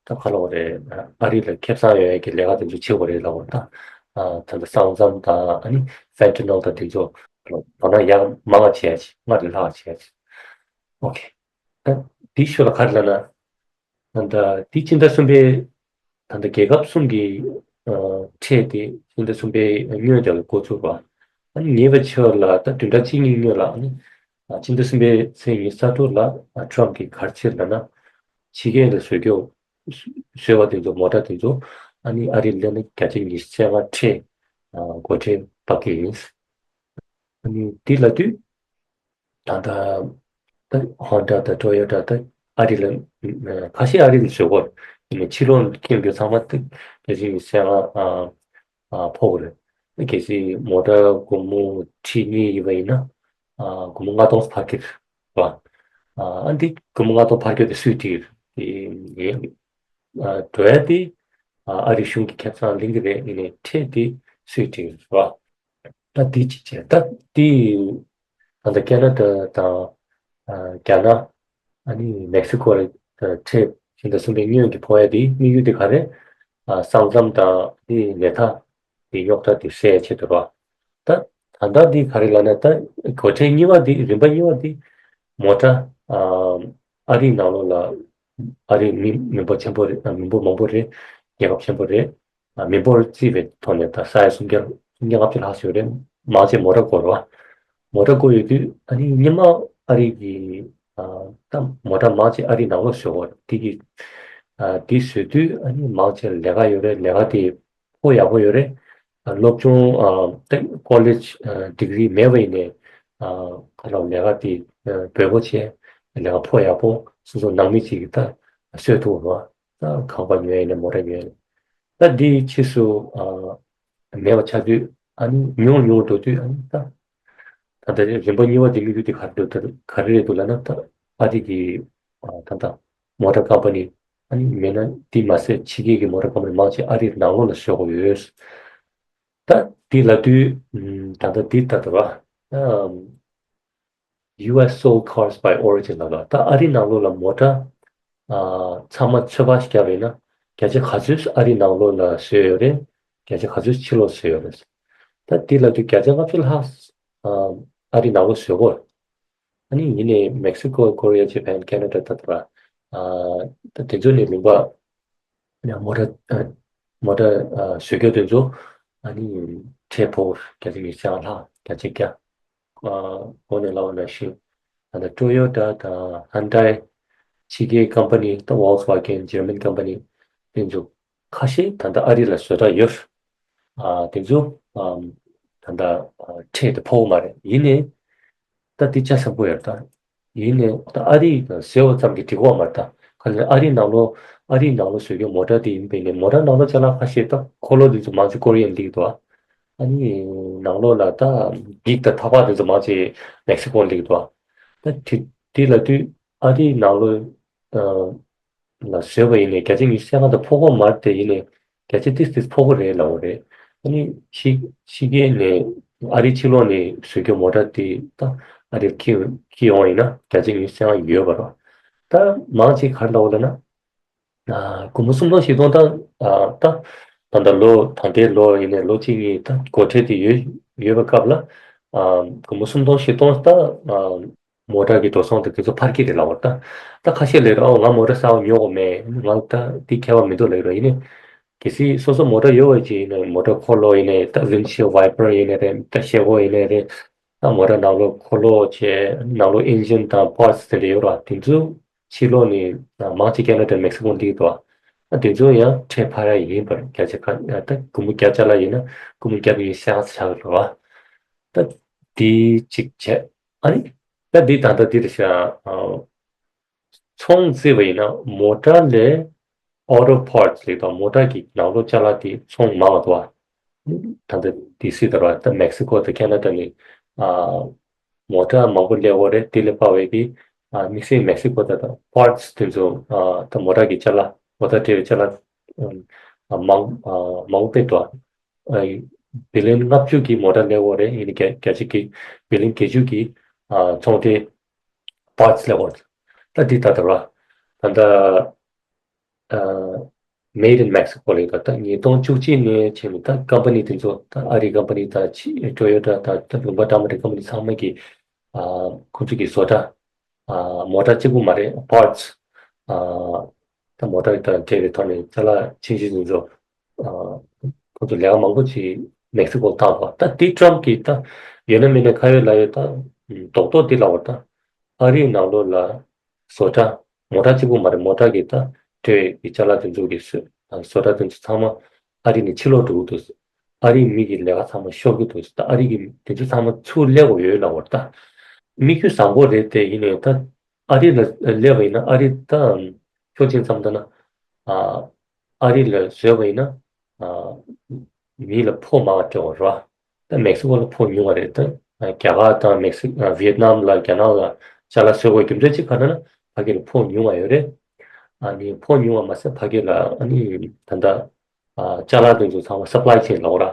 ད་ག་ལབ་དགོས་རེད། ཨ་རི་ལ་ཁེ་བཟང་ཡོང་ཡ་གི་ལས་ཀ་དེ་ཚོ་བྱེད་དགོས་རེད་ལབ་པ། ད་ད་ལྟ་ས་འོག་མཚམས་དང་ཨ་ནི་ཕེན་ཊ་ནོལ་དང་དེ་ཚོ་ལོ་ན་ཡར་མང་བ་བྱེད་ཡ་ཆེད། སྔར་ལས་ལྷག་བྱེད་ཡ་ཆེད། ཨོ་ཁེ། ད་དེའི་ཤུལ་ལ་ག་རེ་ལབ་ན། ད་ལྟ་དེ་ཕྱི་ཟླ་གསུམ་པའི་ད་ལྟ་རྒྱལ་ཁབ་གསུམ་གྱི་ཁྲལ་དེ་ཕྱི་ཟླ་གསུམ་པའི་སྔོན་དེ་ལ་འགོ་ཚུགས་པ། ཨ་ནི་ཉེ་བའི་ཆར་ལ་ད་བདུན་ཕྲག་གཅིག་གཉིས་སྔོན་ལ་ཨ་ནི་ཕྱི་ཟླ་གསུམ་པའི་ཚེས་ཉི་ཤུ་རྩ་དྲུག་ལ་ཊམ་གྱིས་ག་རེ་བྱས་ལབ་ན། ཕྱི་རྒྱལ་ལ་བཟོས་རྒྱུ་བཟོས་པ་དེ་ཚོ་མོ་ཊ་དེ་ཚོ་ཨ་ནི་ཨ་རིར་སླེབས་ན་བརྒྱ་ཆ་ཉི་ཤུ་རྩ་ལྔ་ཁྲལ་སྒོ་ཁྲལ་འབབ་ཀྱི་ཡིན། ཨ་ནི་དེ་ལབ་དུས། ད་ལྟ་ད་ཧོན་ཌ་དང་ཊོ་ཡོ་ཊ་ད་ཨ་རི་ལ་ཁ་ཤས་ཨ་རི་ལ་བཟོ་གོ་ཡིན་ནའི་ཕྱི་ལོགས་ནས་སྐྱེལ་རྒྱུ་ཚང་མ་ད་བརྒྱ་ཆ་ཉི་ཤུ་རྩ་ལྔ་ཕོག་གི་རེད། གལ་སྲིད་མོ་ཊ་སྒོར་མོ་ཁྲི་གཉིས་ཡིན་པ་ཡིན་ན་སྒོར་མོ་ལྔ་སྟོང་འཕར་གྱི་རེད་པ། ཨ་འདི་སྒོར་མོ་ལྔ་སྟོང་འཕར་རྒྱུ་དེ་སུས་འགྲོ་གི་རེད། འགྲོ་ཡ་དེ་ཨ་རི་གཞུང་གི་ཁེ་བཟང་ལེན་གྱི་རེད། ཡིན་ནའི་ཁྲལ་དེ་སུས་འགྲོ་གི་རེད་པ། ད་དེ་གཅིག་བྱས། ད་དེ་ད་ལྟ་ཁེ་ན་ཌ་དང་རྒྱ་ནག་ཨ་ནི་མེག་སི་ཀོ་ལ་ཁྲལ་ཕྱི་ཟླ་གསུམ་པའི་སྔོན་གྱི་ཕོག་ཡ་དེ་དམིགས་ཡུལ་དེ་ག་རེ། ས་མཚམས་དང་དེ་ཉེན་བརྡ་དེ་རྙོག་དྲ་དེ་སེལ་ཡ་ཆེད་དུ་རེད་པ། ད་ད་ལྟ་དེ་ག་རེ་ལབ་ན། ད་སྒོ་ཁྲལ་གཉིས་པ་དེ་རིམ་པ་གཉིས་པ་དེ་མོ་ཊ་ཨ་རིའི་ནང་ལོགས་ལ་ཨ་རིའི་མི་མི་འབོར་ཆེན་པོ་རེད། མི་འབོར་མང་པོ་རེད། རྒྱལ་ཁབ་ཆེན་པོ་རེད། མི་འབོར་བརྩིས་པའི་ཐོག་ནས་ད་ས་ཡ་སུམ་བརྒྱ་སུམ་བརྒྱ་ལྔ་བཅུ་ལྷག་ཙམ་ཡོད་རེད། མང་ཆེ་མོ་ཊ་བཀོལ་རེད་པ། མོ་ཊ་བཀོལ་ཡོད་དུས་ཨ་ནི་སྔོན་མ་ཨ་རི་གི་ད་མོ་ཊ་མང་ཆེ་ཨ་རི་ནང་ལོགས་བཟོ་གོ། དེ་གི་དེ་བཟོ་དུས་ཨ་ནི་མང་ཆེ་ལས་ཀ་ཡོད་རེད། ལས་ཀ་དེ་ཕོགས་ཡག་པོ་ཡོད་རེད། སློབ་སྦྱོང་ད་ཀོ་ལེཇ་ཌིག་རི་མེད་པ་ཡིན་ནའི་ཁ་ལོ་ལས་ཀ་དེ་འབོལ་པོ་བྱས། ལས་ཀ་ཕོགས་ཡག་པོ་སོ་སོ་ནང་མི་གཅིག་གིས་ད་གསོས་ཐུབ་རེད་པ། ད་ཁང་པ་ཉོ་ཡ་ཡིན་ནའི་མོ་ཊ་ཉོ་ཡ་ཡིན་ནའི། ད་འདི་ཕྱིས་སུ་ཨ་མེད་པ་ཆགས་དུས་ཨ་ནི་ཉུང་ཉུང་འགྲོ་དུས་ཨ་ནི་ད་ད་ལྟ་རིམ་པ་གཉིས་པ་འདི་དམིགས་ཡུལ་དེ་ག་རེ་འདུག་ད་ག་རེ་རེད་འདུག་ལབ་ན། ད་ཨ་རི་གི་ཨ་ད་ལྟ་མོ་ཊ་ཀམ་པ་ནི་ཨ་ནི་མེད་ན་དེ་མ་ཟད་ཕྱི་རྒྱལ་གྱི་མོ་ཊ་ཀམ་པ་ནི་མང་ཆེ་ཨ་རིའི་ནང་ལོགས་ལ་བཟོ་གི་ཡོད། ད་འདི་ལབ་དུས་ཨམ་ད་ལྟ་འདི་ལྟ་དུས་ཨ་ཨམ། ཡུ་ཨེས་sold cars by origin ལབ་ལ། ད་ཨ་རི་ནང་ལོགས་ལ་མོ་ཊ་ཨ་ཚང་མ་ཚོད་དཔག་ཞིག་བརྒྱབ་པ་ཡིན་ན་བརྒྱ་ཆ་ག་ཚོད་ཨ་རི་ནང་ལོགས་ལ་བཟོས་ཡོད་རེད། བརྒྱ་ཆ་ག་ཚོད་ཕྱི་ལོགས་བཟོས་ཡོད་རེད། ད་དེ་ལབ་དུས་བརྒྱ་ཆ་ལྔ་བཅུ་ལྷག་ཨ་ཨ་རི་ནང་ལོགས་བཟོས་གོ། ཨ་ནི་ཡིན་ནའི་མེག་སི་ཀོ། ཀོ་རི་ཡ། ཇ་པན། ཁེ་ན་ཌ། ད་ལྟ་ཨ་ད་དེ་ཚོ་ནས་མིན་པ། ཡང་མོ་ཊ་ཨ་མོ་ཊ་ཨ་བཟོ་རྒྱུ་དེ་ཚོ་ཨ་ནི་ཁྲལ་ཕོག་བརྒྱ་ཆ་ཉི་ཤུ་རྩ་ལྔ་ལྷག་བརྒྱ་ཆ་བརྒྱ། ཨ་གོང་ནས་ལབ་པ་ནང་བཞིན་ད་ལྟ་ཊོ་ཡོ་ཊ་དང་ཧོན་ཌའི་ཕྱི་རྒྱལ་ཀམ་པ་ནི། ད་ཝོལ་སི་ཝ་གྷན་འཇར་མན་ཀམ་པ་ནི་དེ་ཚོ་ཁ་ཤས་ད་ལྟ་ཨ་རི་ལ་བཟོ་གྲྭ་ཡོད། ཨ་དེ་ཚོ་ཨམ་ད་ལྟ་ཨ་ཁྲལ་དེ་ཕོག་མ་རེད། ཡིན་ནའི་ད་དེ་ཆ་ཚང་པོ་ཡོད་ད། ཡིན་ནའི་ད་ཨ་རི་ཟེར་བ་ཙམ་གྱིས་འགྲིག་གི་མ་རེད་ད། ག་ལ་ཨ་རི་ནང་ལོགས་ཨ་རི་ནང་ལོགས་བཟོ་རྒྱུ་མོ་ཊ་དེ་ཡིན་པས་ནས་མོ་ཊ་ནང་ལོགས་ཅ་ལག་ཁ་ཤས་ད་འཁོར་ལོ་དེ་ཚོ་མང་ཆེ་ཀོ་རི་ཡན་སླེབས་འདུག་ཨ། ཨ་ནི་ནང་ལོགས་ལ་ད་འགྱིག་དང་ཐག་པ་དེ་ཚོ་མང་ཆེ་མེག་སི་ཀོ་སླེབས་འདུག་ཨ། ད་དེ་དེ་ལབ་དུས་ཨ་རི་ནང་ལོགས་ཨ་ལ་བཟོས་པ་ཡིན་ནའི་བརྒྱ་ཆ་ཉི་ཤུ་རྩ་ལྔ་དེ་ཕོག་གི་མ་རེད་དེ། ཡིན་ནའི་བརྒྱ་ཆ་ཏིས་ཏིས་ཕོག་གི་རེད་ལབ་པ་རེད། ཨ་ནི་ཕྱི་ཕྱི་རྒྱལ་ནས་ཨ་རིའི་ཕྱི་ལོགས་ནས་བཟོ་རྒྱུ་མོ་ཊ་དེ་ད་ཨ་རིར་འཁྱེར་འཁྱེར་ཡོང་བ་ཡིན་ན་བརྒྱ་ཆ་ཉི་ཤུ་རྩ་ལྔ་ཡོད་པ་རེད། ད་མང་ཆེ་ག་རེ་ལབ་པ་ལབ་ན། ཨ་སྒོར་མོ་སུམ་སྟོང་བཞི་སྟོང་ད་ཨ་ད་ད་ལྟ་ལོ་ད་ལྟའི་ལོ་ཡིན་ནའི་ལོ་གཅིག་གཉིས་ད་སྒོ་ཁྲལ་དེ་ཡོད་ཡོད་པའི་སྐབས་ལ་ཨ་སྒོར་མོ་སུམ་སྟོང་བཞི་སྟོང་ད་ཨ་མོ་ཊ་གི་འགྲོ་སོང་དེ་དེ་ཚོ་འཕར་གྱི་རེད་ལབ་པ། ད་ད་ཁ་ཤས་ལབ་རེད། ཨོ་ང་མོ་ཊ་གསར་པ་ཉོ་དགོས་མེད། ང་ད་དེ་ཁྱད་པར་མི་འདུག་ལབ་ཀྱི་རེད། ཡིན་ནའི་གལ་སྲིད་སོ་སོ་མོ་ཊ་ཡོད་པ་ཅིག་ཡིན་ནའི་མོ་ཊ་འཁོར་ལོ་ཡིན་ནའི་ད་ཝིན་ཤིལ་ཝའི་པར་ཡིན་ནའི་རེད། ད་ཤེལ་སྒོ་ཡིན་ནའི་རེད། ད་མོ་ཊ་ནང་ལོགས་འཁོར་ལོ་བྱས་ནང་ལོགས་ཨིན་ཇིན་དང་པར་ཊི་སི་དེ་འདྲ་ཡོད་རེད་པ། དེ་ཚོ་ཕྱི་ལོགས་ནས་མང་ཆེ་ཁེ་ན་ཌ་མེག་སི་ཀོ་སླེབས་འདུག་པ། ཨ་དེ་ཚོ་ཡང་ཁྲལ་འཕར་ཡ་ཡིན་པ་རེད། བརྒྱ་ཆ་ག་ད་སྒོར་མོ་བརྒྱ་ཅ་ལག་ཡིན་ན་སྒོར་མོ་བརྒྱ་དང་ཉི་ཤུ་རྩ་ལྔ་ཆགས་ཀྱི་རེད་པ། ད་དེ་གཅིག་བྱས། ཨ་ནི་ད་འདི་ད་ལྟ་འདི་རེད་ཤག་ཨ་ཚོང་བརྩིས་པ་ཡིན་ན་མོ་ཊ་ལས་ཨོ་ཊོ་པར་ཊི་སི་ལབ་དང་མོ་ཊ་གི་ནང་ལོགས་ཅ་ལག་དེ་ཚོང་མང་བ་འདུག་པ། ད་ལྟ་དེ་སྲིད་དུ་ར་ད་མེག་སི་ཀོ་དང་ཁེ་ན་ཌ་ནས་ཨ་མོ་ཊ་མང་པོ་སླེབས་ཡོད་རེད། དེ་ལས་ཕར་བའི་གི་ཨ་དམིགས་བསལ་མེག་སི་ཀོ་ད་ད་པར་ཊི་སི་དེ་ཚོ་ཨ་ད་མོ་ཊ་གི་ཅ་ལག་མོ་ཊ་སྤྲད་པའི་ཅ་ལག་ཨ་མང་ཨ་མང་པོ་སླེབས་འདུག་པ། ཨ་ བི་ལིན་ལྔ་བཅུ་གི་མོ་ཊ་སླེབས་ཡོད་རེད། ཡིན་ནའི་བརྒྱ་བརྒྱ་ཆ་གི་བི་ལིན་བརྒྱད་ཅུ་གི་ཨ་ཚོང་འབྲེལ་པར་ཊི་སི་སླེབས་ཡོད་རེད། ད་འདི་ལྟར་ད་ར་ད་ལྟ་ཨ་Made in Mexico ལབ་ཡོད། ད་ཉིས་སྟོང་བཅུ་གཅིག་ནས་བྱས་ནས་ད་ཀམ་པ་ནི་དེ་ཚོ་ད་ཨ་རིའི་ཀམ་པ་ནི་ད་ཕྱི་ཊོ་ཡོ་ཊ་དང་ད་ལུང་པ་འདྲ་མི་འདྲ་ཀམ་པ་ནི་ཚང་མ་གི་ཨ་ཁོ་ཚོ་གི་བཟོ་གྲྭ་ཨ་མོ་ཊ་གཅིག་པུ་མ་རེད། པར་ཊི་སི་ཨ་ད་མོ་ཊ་དང་འབྲེལ་བའི་ཐོག་ནས་ཅ་ལག་ཆུང་ཆུང་ཆུང་ཆུང་ཨ་ཁོ་ཚོ་ལས་ཀ་མང་པོ་ཅིག་མེག་སི་ཀོ་བཏང་བ། ད་དེ་ཊམ་གྱིས་ད་ཡོད་ན་མེད་ན་ཁ་ཡོད་ལག་ཡོད་ད་རྡོག་རྡོག་འདི་ལབ་པ། ད་ཨ་རིའི་ནང་ལོགས་ལ་བཟོ་གྲྭ་མོ་ཊ་གཅིག་པུ་མ་རེད། མོ་ཊ་གི་ད་འབྲེལ་བའི་ཅ་ལག་དེ་ཚོ་གི་བཟོ་བཟོ་གྲྭ་དེ་ཚོ་ཚང་མ་ཨ་རི་ནས་ཕྱིར་ལོག་འགྲོ་གི་འདུག་ཨ་རིའི་མི་གི་ལས་ཀ་ཚང་མ་ཤོར་གི་འདུག་ད་ཨ་རི་གི་དེ་ཚོ་ཚང་མ་ཚུར་སླེབས་དགོས་ཡོད་ལབ་པ། ད་དམིགས་ཡུལ་བཟང་པོ་རེད་དེ། ཡིན་ནའི་ད་ཨ་རི་ལ་སླེབས་པ་ཡིན་ན་ཨ་རི་ད་ཤུགས་ཆེན་ཙམ་ད་ན་ཨ་ཨ་རི་ལ་བཟོས་པ་ཡིན་ན་ཨ་མི་ལ་ཕོགས་མང་བ་སྤྲད་པ་རེད་བ། ད་མེག་སི་ཀོ་ལ་ཕོགས་ཉུང་བ་རེད། ད་རྒྱ་གར་དང་མེག་སི་ཨ་ཝི་ཡེད་ནམ་ལ་རྒྱ་ནག་ལ་ཅ་ལག་བཟོ་དགོས་རྒྱུ་མཚན་གཅིག་ག་རེ་ན་ཕ་གི་ལ་ཕོགས་ཉུང་བ་ཡོད་རེད། ཨ་ནི་ཕོགས་ཉུང་བ་མ་ཟད་ཕ་གི་ལ་ཨ་ནི་ད་ལྟ་ཨ་ཅ་ལག་དེ་ཚོ་ཚང་མ་སབ་ལའི་ཆེན་ལབ་ར།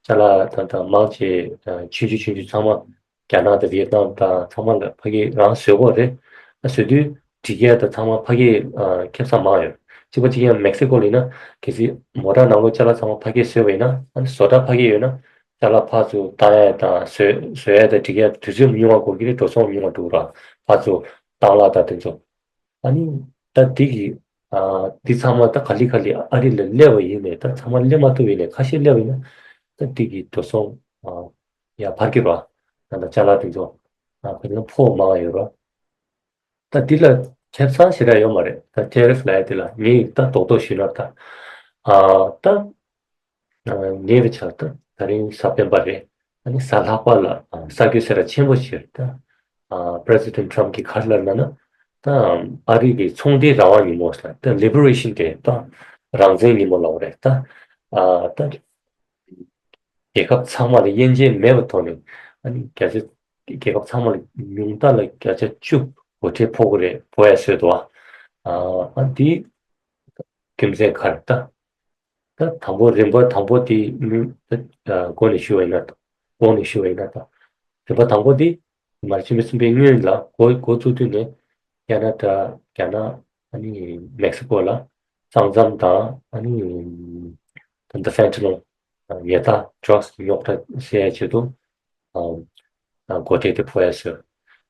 ཅ་ལག་ད་ལྟ་མང་ཆེ་ཨ་ཆུང་ཆུང་ཆུང་ཆུང་ཚང་མ་རྒྱ་ནག་དང་ཝི་ཡེད་ནམ་དང་ཚང་མ་ལ་ཕ་གི་རང་བཟོས་དགོས་རེད། ཨ་བཟོས་དུས་སྒྲིག་ཡས་དང་ཚང་མ་ཕ་གི་ཨ་ཁེ་བཟང་མང་ཡོད། གཅིག་པ་གཅིག་ཡང་མེག་སི་ཀོ་ལ་ཡིན་ན་གལ་སྲིད་མོ་ཊ་ནང་ལོགས་ཅ་ལག་ཚང་མ་ཕ་གིས་བཟོས་པ་ཡིན་ན། ཨ་ནི་བཟོ་གྲྭ་ཕ་གི་ཡོད་ན་ཅ་ལག་ཕར་ཚུར་བཏང་ཡས་དང་བཟོ་བཟོ་ཡས་དང་སྒྲིག་ཡས་དུས་ཚོད་ཉུང་བ་དགོས་ཀྱི་རེད། འགྲོ་སོང་ཉུང་བ་འགྲོ་གི་ར། ཕར་ཚུར་བཏང་གླ་དང་དེ་ཚོ། ཨ་ནི་ད་འདི་གི་ཨ་འདི་ཚང་མ་ད་ག་ལེ་ག་ལེ་ཨ་རི་ལ་སླེབས་པ་ཡིན་ནས་ད་ཚང་མ་སླེབས་མ་ཐུབ་ཡིན་ནས་ཁ་ཤས་སླེབས་པ་ཡིན་ན་ད་འདི་གི་འགྲོ་སོང་ཨ་ཡར་འཕར་གྱི་ར། ད་ད་ཅ་ལག་དེ་ཚོ་ཨ་ཁ་ཤས་ཕོགས་མང་ཡོད་ར། ད་འདི་ལ་ཁེ་བཟང་ཞེ་དྲག་ཡོད་མ་རེད། ད་ཊེ་རིཕ་ལབ་ཡ་འདི་ལ་ངས་ད་རྡོག་རྡོག་ཞུས་ན་ད་ཨ་ད་ཨ་ཉེ་བའི་ཆར་ད་ད་རིང་གཟའ་སྤེན་པ་རེད། ཨ་ནི་གཟའ་ལྷག་པ་ལ་ཨ་གསར་འགོད་གསལ་བསྒྲགས་ཆེན་པོ་ཞིག་ད་ཨ་President Trump གིས་ག་རེ་ལབ་ན་ན་ད་ཨ་རི་གི་ཚོང་འབྲེལ་རང་དབང་ཉིན་མོ་ཟེར་ད་Liberation Day ད་རང་བཙན་ཉིན་མོ་ལབ་པ་རེད། ད་ཨ་ད་རྒྱལ་ཁབ་ཚང་མ་ལ་དབྱེ་འབྱེད་མེད་པའི་ཐོག་ནས་ཨ་ནི་བརྒྱ་ཆ་རྒྱལ་ཁབ་ཚང་མ་ལ་ཉུང་མཐའ་ལ་བརྒྱ་ཆ་བཅུ་སྒོ་ཁྲལ་ཕོག་གི་རེད། ཕོག་ཡ་བཟོས་འདུག་ཨ་ཨ་འདི་རྒྱུ་མཚན་ག་རེ། ད་ད་དང་པོ་རིམ་པ་དང་པོ་དེ་མི་ཨ་འགོ་ནས་ཞུ་བ་ཡིན་ན་ད་འགོ་ནས་ཞུ་བ་ཡིན་ན་ད་རིམ་པ་དང་པོ་དེ་མར་ཕྱི་ཟླ་གསུམ་པའི་སྔོན་ལ་འགོ་འགོ་བཙུགས་དུས་ནས་ཁ་ན་ཌ་རྒྱ་ནག་ཨ་ནི་མེག་སི་ཀོ་ལ་ས་མཚམས་དང་ཨ་ནི་ད་ལྟ་ཕེན་ཐ་ནོལ་ཉལ་ཐ་ཌྲག་སི་རྙོག་དྲ་སེལ་ཡ་ཆེད་དུ་ཨ་ཨ་སྒོ་ཁྲལ་དེ་ཕོག་ཡ་བཟོས།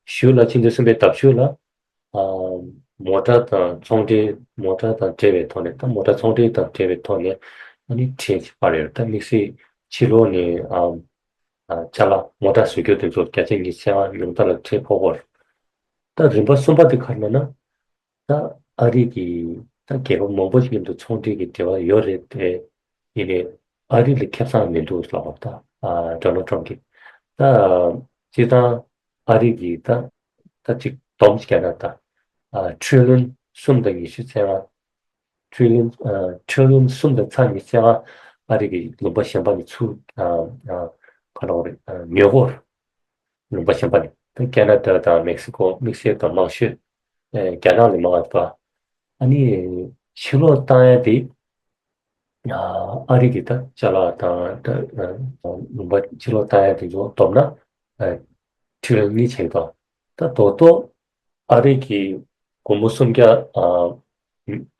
གཞུག་ལ་ཕྱི་ཟླ་གསུམ་པའི་ཟླ་མཇུག་ལ་ཨ་མོ་ཊ་དང་ཚོང་འབྲེལ་མོ་ཊ་དང་འབྲེལ་བའི་ཐོག་ནས་ད་མོ་ཊ་ཚོང་འབྲེལ་དང་འབྲེལ་བའི་ཐོག་ནས་ཨ་ནི་ཁྲལ་ཅིག་སྤར་ཡོད། ད་དམིགས་བསལ་ཕྱི་ལོགས་ནས་ཨ་ཨ་ཅ་ལག་མོ་ཊ་བཟོ་རྒྱུ་དེ་ཚོ་བརྒྱ་ཆ་ཉི་ཤུ་ལྔ་ཉུང་མཐའ་ལ་ཁྲལ་ཕོག་གོ། ད་རིམ་པ་གསུམ་པ་དེ་ག་རེ་ལབ་ན། ད་ཨ་རི་གི་ད་རྒྱལ་ཁབ་མང་པོ་ཞིག་མཉམ་དུ་ཚོང་འབྲེལ་གྱི་འབྲེལ་བ་ཡོད་རེད་དེ། ཡིན་ནའི་ཨ་རི་ལ་ཁེ་བཟང་མི་འདུག་ལབ་པ། ད་ཨ་ཌོ་ནལ་ཊམ་གྱིས་ད་སྤྱིར་བཏང་ཨ་རི་གི་ད་ད་ཅིག་བསྡོམས་བྱས་ན་ད་ཨ་ཊི་རི་ལི་ཡོན་གསུམ་དང་ཉི་ཤུ་རྩ་ལྔ། ཊི་རི་ལི་ཡོན་ཨ་ཊི་རི་ལི་ཡོན་གསུམ་དང་ཚེག་ཉི་ཤུ་རྩ་ལྔ་ཨ་རི་གི་ལུང་པ་གཞན་པ་ནས་ཚུར་ཨ་ཨ་ག་ལབ་དགོས་རེད། ཨ་ཉོས་གོ། ལུང་པ་གཞན་པ་ནས་ད་ཁ་ན་ཌ་དང་མེག་སི་ཀོ་དམིགས་བསལ་དང་མང་ཤོས་ཨེ་རྒྱ་ནག་ལས་མང་བ་འདུག་ཨ་ནི་ཕྱིར་སློག་བཏང་ཡ་དེ་ཨ་ཨ་རི་གི་ད་ཅ་ལག་དང་ད་ཨ་ལུང་པ་ཕྱིར་སློག་བཏང་ཡ་དེ་ཚོ་བསྡོམས་ན་ཨ་ཊི་རི་ལི་ཡོན་གཉིས་ཆགས་འདུག་ད་རྡོག་རྡོག་ཨ་རི་གི་སྒོར་མོ་སུམ་བརྒྱ་ཨ་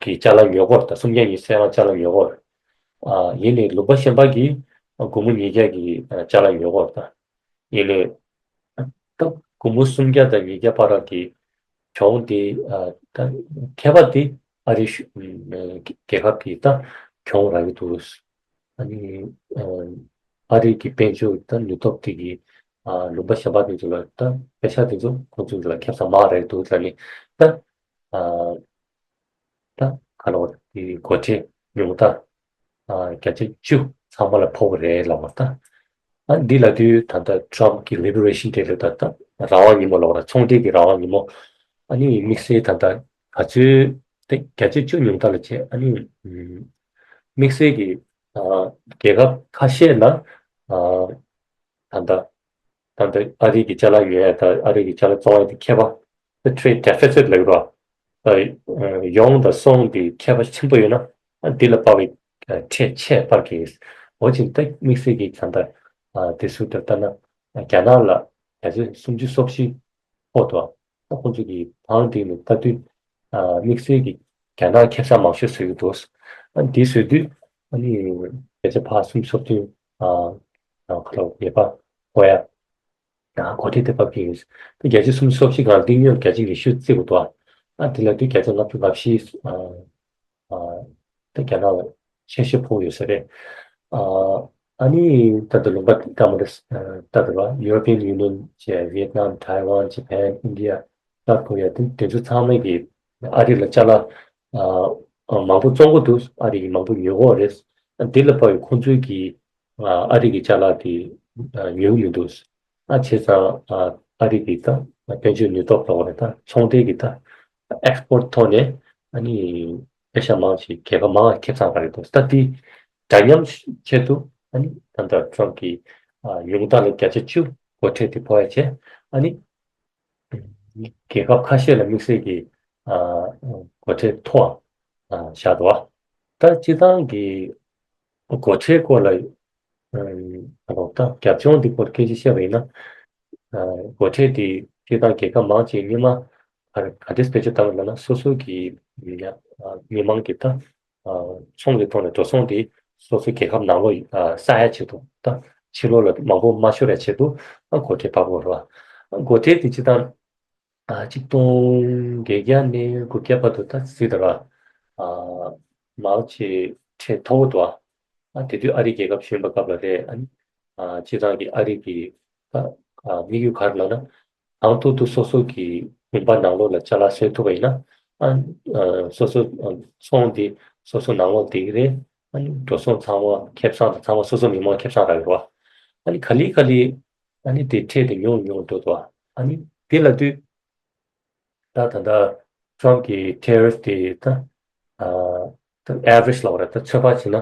གི་ཅ་ལག་ཉོས་གོ་རེད། ད་སུམ་བརྒྱ་ཉི་ཤུ་རྩ་ལྔ་ཅ་ལག་ཉོས་གོ་རེད། ཨ་ཡིན་ནའི་ལུང་པ་གཞན་པ་གིས་སྒོར་མོ་ཉིས་བརྒྱ་གི་ཨ་ཅ་ལག་ཉོས་གོ་རེད། ད་ཡིན་ནའི་ད་སྒོར་མོ་སུམ་བརྒྱ་དང་ཉིས་བརྒྱ་བར་གྱི་གྱོང་དེ་ཨ་ད་ཁྱད་པར་དེ་ཨ་རི་ཤུ་ཨ་རྒྱལ་ཁབ་ཀྱི་ད་གྱོང་རག་གི་འདུག་ཨ་ནི་ཨ་ཨ་རི་གི་དཔལ་འབྱོར་ད་ནུས་སྟོབས་དེ་གི་ཨ་ལུང་པ་གཞན་པ་དེ་ཚོ་ལ་ད་པེ་ཤག་དེ་ཚོ་ཁོང་ཚོ་ལ་ཁེ་བཟང་མང་རག་གི་འདུག་ལབ་ནི་ད་ཨ་ད་ག་ལབ་དགོས་རེད། དེ་སྒོ་ཁྲལ་ཉུང་མཐའ་ཨ་བརྒྱ་ཆ་བཅུ་ཚང་མ་ལ་ཕོག་གི་རེད་ལབ་པ། ད་ཨ་འདི་ལབ་དུས་ད་ལྟ་ཊམ་གི་ལི་བི་རེ་ཤན་ཌེ་ལབ་ད་ད་རང་དབང་ཉིན་མོ་ལབ་པ་ར། ཚོང་འབྲེལ་གྱི་རང་དབང་ཉིན་མོ། ཨ་ནི་དམིགས་བསལ་ད་ལྟ་ག་ཚོད་དེ་བརྒྱ་ཆ་བཅུ་ཉུང་མཐའ་ལ་བྱས། ཨ་ནི་ཨམ་དམིགས་བསལ་གྱི་ཨ་རྒྱལ་ཁབ་ཁ་ཤས་ལ་ཨ་ད་ལྟ་ད་ལྟ་ཨ་རི་གི་ཅ་ལག་ཉོ་ཡ་དང་ཨ་རི་གི་ཅ་ལག་བཙོང་ཡ་དེ་ཁྱད་པར་ད་ཊེ་རེ་ཌི་ཌེ་ཕི་སིཊ་ལབ་ཀྱི་རེད་བ། ད་ཡོང་དང་སོང་དེ་ཁྱད་པར་ཆེན་པོ་ཡོད་ན་ཨ་འདི་ལ་དཔག་པའི་ཨ་ཁྲལ་ཆད་སྤར་གྱི་ འོ་ཅིག་ད་དམིགས་བསལ་གྱི་གང་ལྟར་དེ་ཚོ་ལྟར་ལྟ་ན་རྒྱ་ནག་ལ་བརྒྱ་ཆ་སུམ་ཅུ་སོ་བཞི་ཕོག་འདུག་ད་ཁོང་ཚོ་གི་བང་སྒྲིག་ནས་ལྟ་དུས་དམིགས་བསལ་གྱི་རྒྱ་ནག་ཁེ་བཟང་མང་ཤོས་བཟོ་གི་འདུག་ཨ་འདི་བཟོས་དུས་ཨ་ནི་བརྒྱ་ཆ་ཕར་སུམ་ཅུ་སོ་བདུན་ཨ་ཁ་ལོ་ཉེས་པ་ཕོག་ཡ། ཨ་གོ་སྒྲིག་དེ་ཕབ་ཀྱི་ཡིན། ད་བརྒྱ་ཆ་སུམ་ཅུ་སོ་བཞི་སྒང་འདི་ཉོན་བརྒྱ་ཆ་ཉི་ཤུ་བརྩི་དགོས་འདུག་ཨ་དེ་ལ་དུས་བརྒྱ་ཆ་ལྔ་བཅུ་ང་བཞི་ཨ་ཨ་ད་རྒྱ་ནག་ལ་ཆེ་ཤོས་ཕོག་ཡོད་ས་རེད། ཨ་ཨ་ནི་ད་ལྟ་ལུང་པ་སྐར་མ་རེ་ལྟ་དུས་ལ་European Union བྱས་Vietnam Taiwan Japan India South Korea དེ་དེ་ཚོ་ཚང་མས་ཀྱི་ཨ་རི་ལ་ཅ་ལག་ཨ་མང་པོ་བཙོང་གི་འདུག་ཨ་རི་གི་མང་པོ་ཉོ་གི་རེད། དེ་ལ་དཔག་ཡོད་ཁོང་ཚོས་ཀྱི་ཨ་རི་གི་ཅ་ལག་དེ་ཉོ་གི་མི་འདུག་ཨ་བྱས་ཙང་ཨ་ཨ་རི་གི་ད་དཔལ་འབྱོར་ནུས་སྟོབས་ལ་འོ་རེད་ད་ཚོང་འབྲེལ་གི་ད་ཨེག་སི་པོར་ཊི་ཐོག་ནས་ཨ་ནི་པེ་ཤ་མང་ཞིག་རྒྱལ་ཁབ་མང་ཁེ་བཟང་རག་གི་འདུག་ད་དེ་འདྲ་མཉམ་ཆེད་དུ་ཨ་ནི་ད་ལྟ་ཊམ་གྱི་ཨ་ཉུང་མཐའ་ལ་བརྒྱ་ཆ་བཅུ་སྒོ་ཁྲལ་དེ་ཕོག་ཡ་བྱས་ཨ་ནི་རྒྱལ་ཁབ་ཁ་ཤས་ལ་དམིགས་བསལ་གྱི་ཨ་སྒོ་ཁྲལ་མཐོ་བ་བཞག་འདུག་ད་སྤྱི་བཏང་གི་སྒོ་ཁྲལ་སྐོར་ལ་ཨ་ད་རྒྱབ་ལྗོངས་འདི་སྐོར་སྐད་ཆ་བཤད་པ་ཡིན་ན་ཨ་སྒོ་ཁྲལ་དེ་སྤྱི་བཏང་རྒྱལ་ཁབ་མང་ཆེ་སྔོན་མ་ག་འདྲས་བེད་སྤྱོད་བཏང་ལབ་ན་སོ་སོ་གི་མི་དམངས་ཀྱི་ད་ཚོང་གི་ཐོག་ནས་འགྲོ་སོང་དེ་སོ་སོའི་རྒྱལ་ཁབ་ནང་ལོགས་ས་ཡ་ཆེད་དུ་ད་ཕྱི་ལོགས་ལ་མང་པོ་མ་ཤོར་ཡ་ཆེད་དུ་སྒོ་ཁྲལ་ཕབ་དགོས་རེད་བ། སྒོ་ཁྲལ་དེ་སྤྱི་བཏང་ཆིག་སྟོང་བརྒྱད་བརྒྱ་ནས་དགུ་བརྒྱ་བར་དུ་ད་གཟིགས་དང་ར་མང་ཆེ་ཁྲལ་མཐོ་བོ་འདུག་ཨ་དེ་དུས་ཨ་རི་རྒྱལ་ཁབ་བྱོན་པའི་སྐབས་ལ་རེད། ཨ་ནི་སྤྱི་བཏང་གི་ཨ་རི་གི་ད་དམིགས་ཡུལ་ག་རེ་ལབ་ན། གང་ཐུབ་ཐུབ་སོ་སོ་གི་ལུང་པ་ནང་ལོགས་ལ་ཅ་ལག་བཟོ་ཐུབ་པ་ཡིན་ན། ཨ་ཨ་སོ་སོ་ཨ་ཚོང་དེ་སོ་སོ་ནང་ལོགས་བསྡད་ཀྱི་རེད། ཨ་ནི་འགྲོ་སོང་ཚང་མ་ཁེ་བཟང་དང་ཚང་མ་སོ་སོ་མི་མང་ཁེ་བཟང་རག་གི་རེད་བ། ཨ་ནི་ག་ལེ་ག་ལེ་ཨ་ནི་དེ་ཁྲལ་དེ་ཉུང་ཉུང་འགྲོ་འདུག་ཨ་ནི་དེ་ལ་དུས་ད་ད་ལྟ་ཊམ་གི་ཊེ་རིཕ་དེ་ད་ཨ་ད་ཨེ་ཝ་རེཇ་ལབ་པ་རེད། ད་ཚོད་དཔག་བྱས་ན་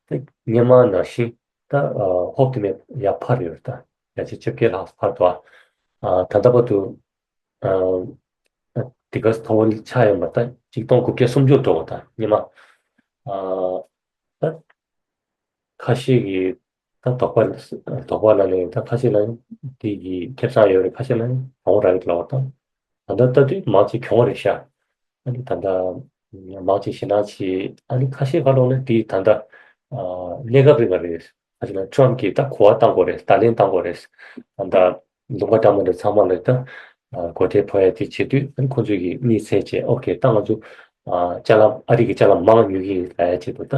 ད་སྔོན་མ་ནང་བཞིན་ད་ཨ་ཧོབ་ཏེ་མེད་ཡར་འཕར་ཡོད་རེད། ད་བརྒྱ་ཆ་བཅོ་བརྒྱད་ལྷག་འཕར་འདུག་ཨ་ད་ལྟ་བར་དུ་ཨ་དེ་ག་མཐོ་བོ་ཆགས་ཡོད་མ་རེད། ད་ཆིག་སྟོང་དགུ་བརྒྱ་སུམ་ཅུ་འགྲོ་བ་ད་སྔོན་མ་ཨ་ད་ཁ་ཤས་ཀྱིས་ད་དོགས་པ་དོགས་པ་ལ་ནས་ད་ཁ་ཤས་ལ་དེ་གི་ཁེ་བཟང་ཡོད་རེད། ཁ་ཤས་ལ་བང་ར་རེད་ལབ་པ་དང་། ད་ལྟ་ལྟ་དུས་མང་ཆེ་གྱོང་རེད་ཤག་ཨ་ནི་ད་ལྟ་མང་ཆེ་ཞེད་སྣང་ཆེ། ཨ་ནི་ཁ་ཤས་ཁ་ལོག་ནས་དེ་ད་ལྟ་ཨ་གནས་སྐབས་རིང་ལ་རེད། ཁ་ཤས་ལ་ཊམ་གྱིས་ད་གོ་བ་བཏང་དགོས་རེད། བརྡ་ལན་བཏང་དགོས་རེད། ད་ལྟ་ལུང་པ་འདྲ་མི་འདྲ་ཚང་མ་ལ་ད་ཨ་སྒོ་ཁྲལ་ཕོག་ཡ་དེ་བྱེད་དུས་ཨ་ནི་ཁོང་ཚོས་ཀྱི་དམིགས་བསལ་བྱས་ཨོ་ཁེ་ད་ང་ཚོ་ཨ་ཅ་ལག་ཨ་རི་གི་ཅ་ལག་མང་ཉོ་གི་ཡིན་ལབ་ཡ་ཆེད་དུ་ད།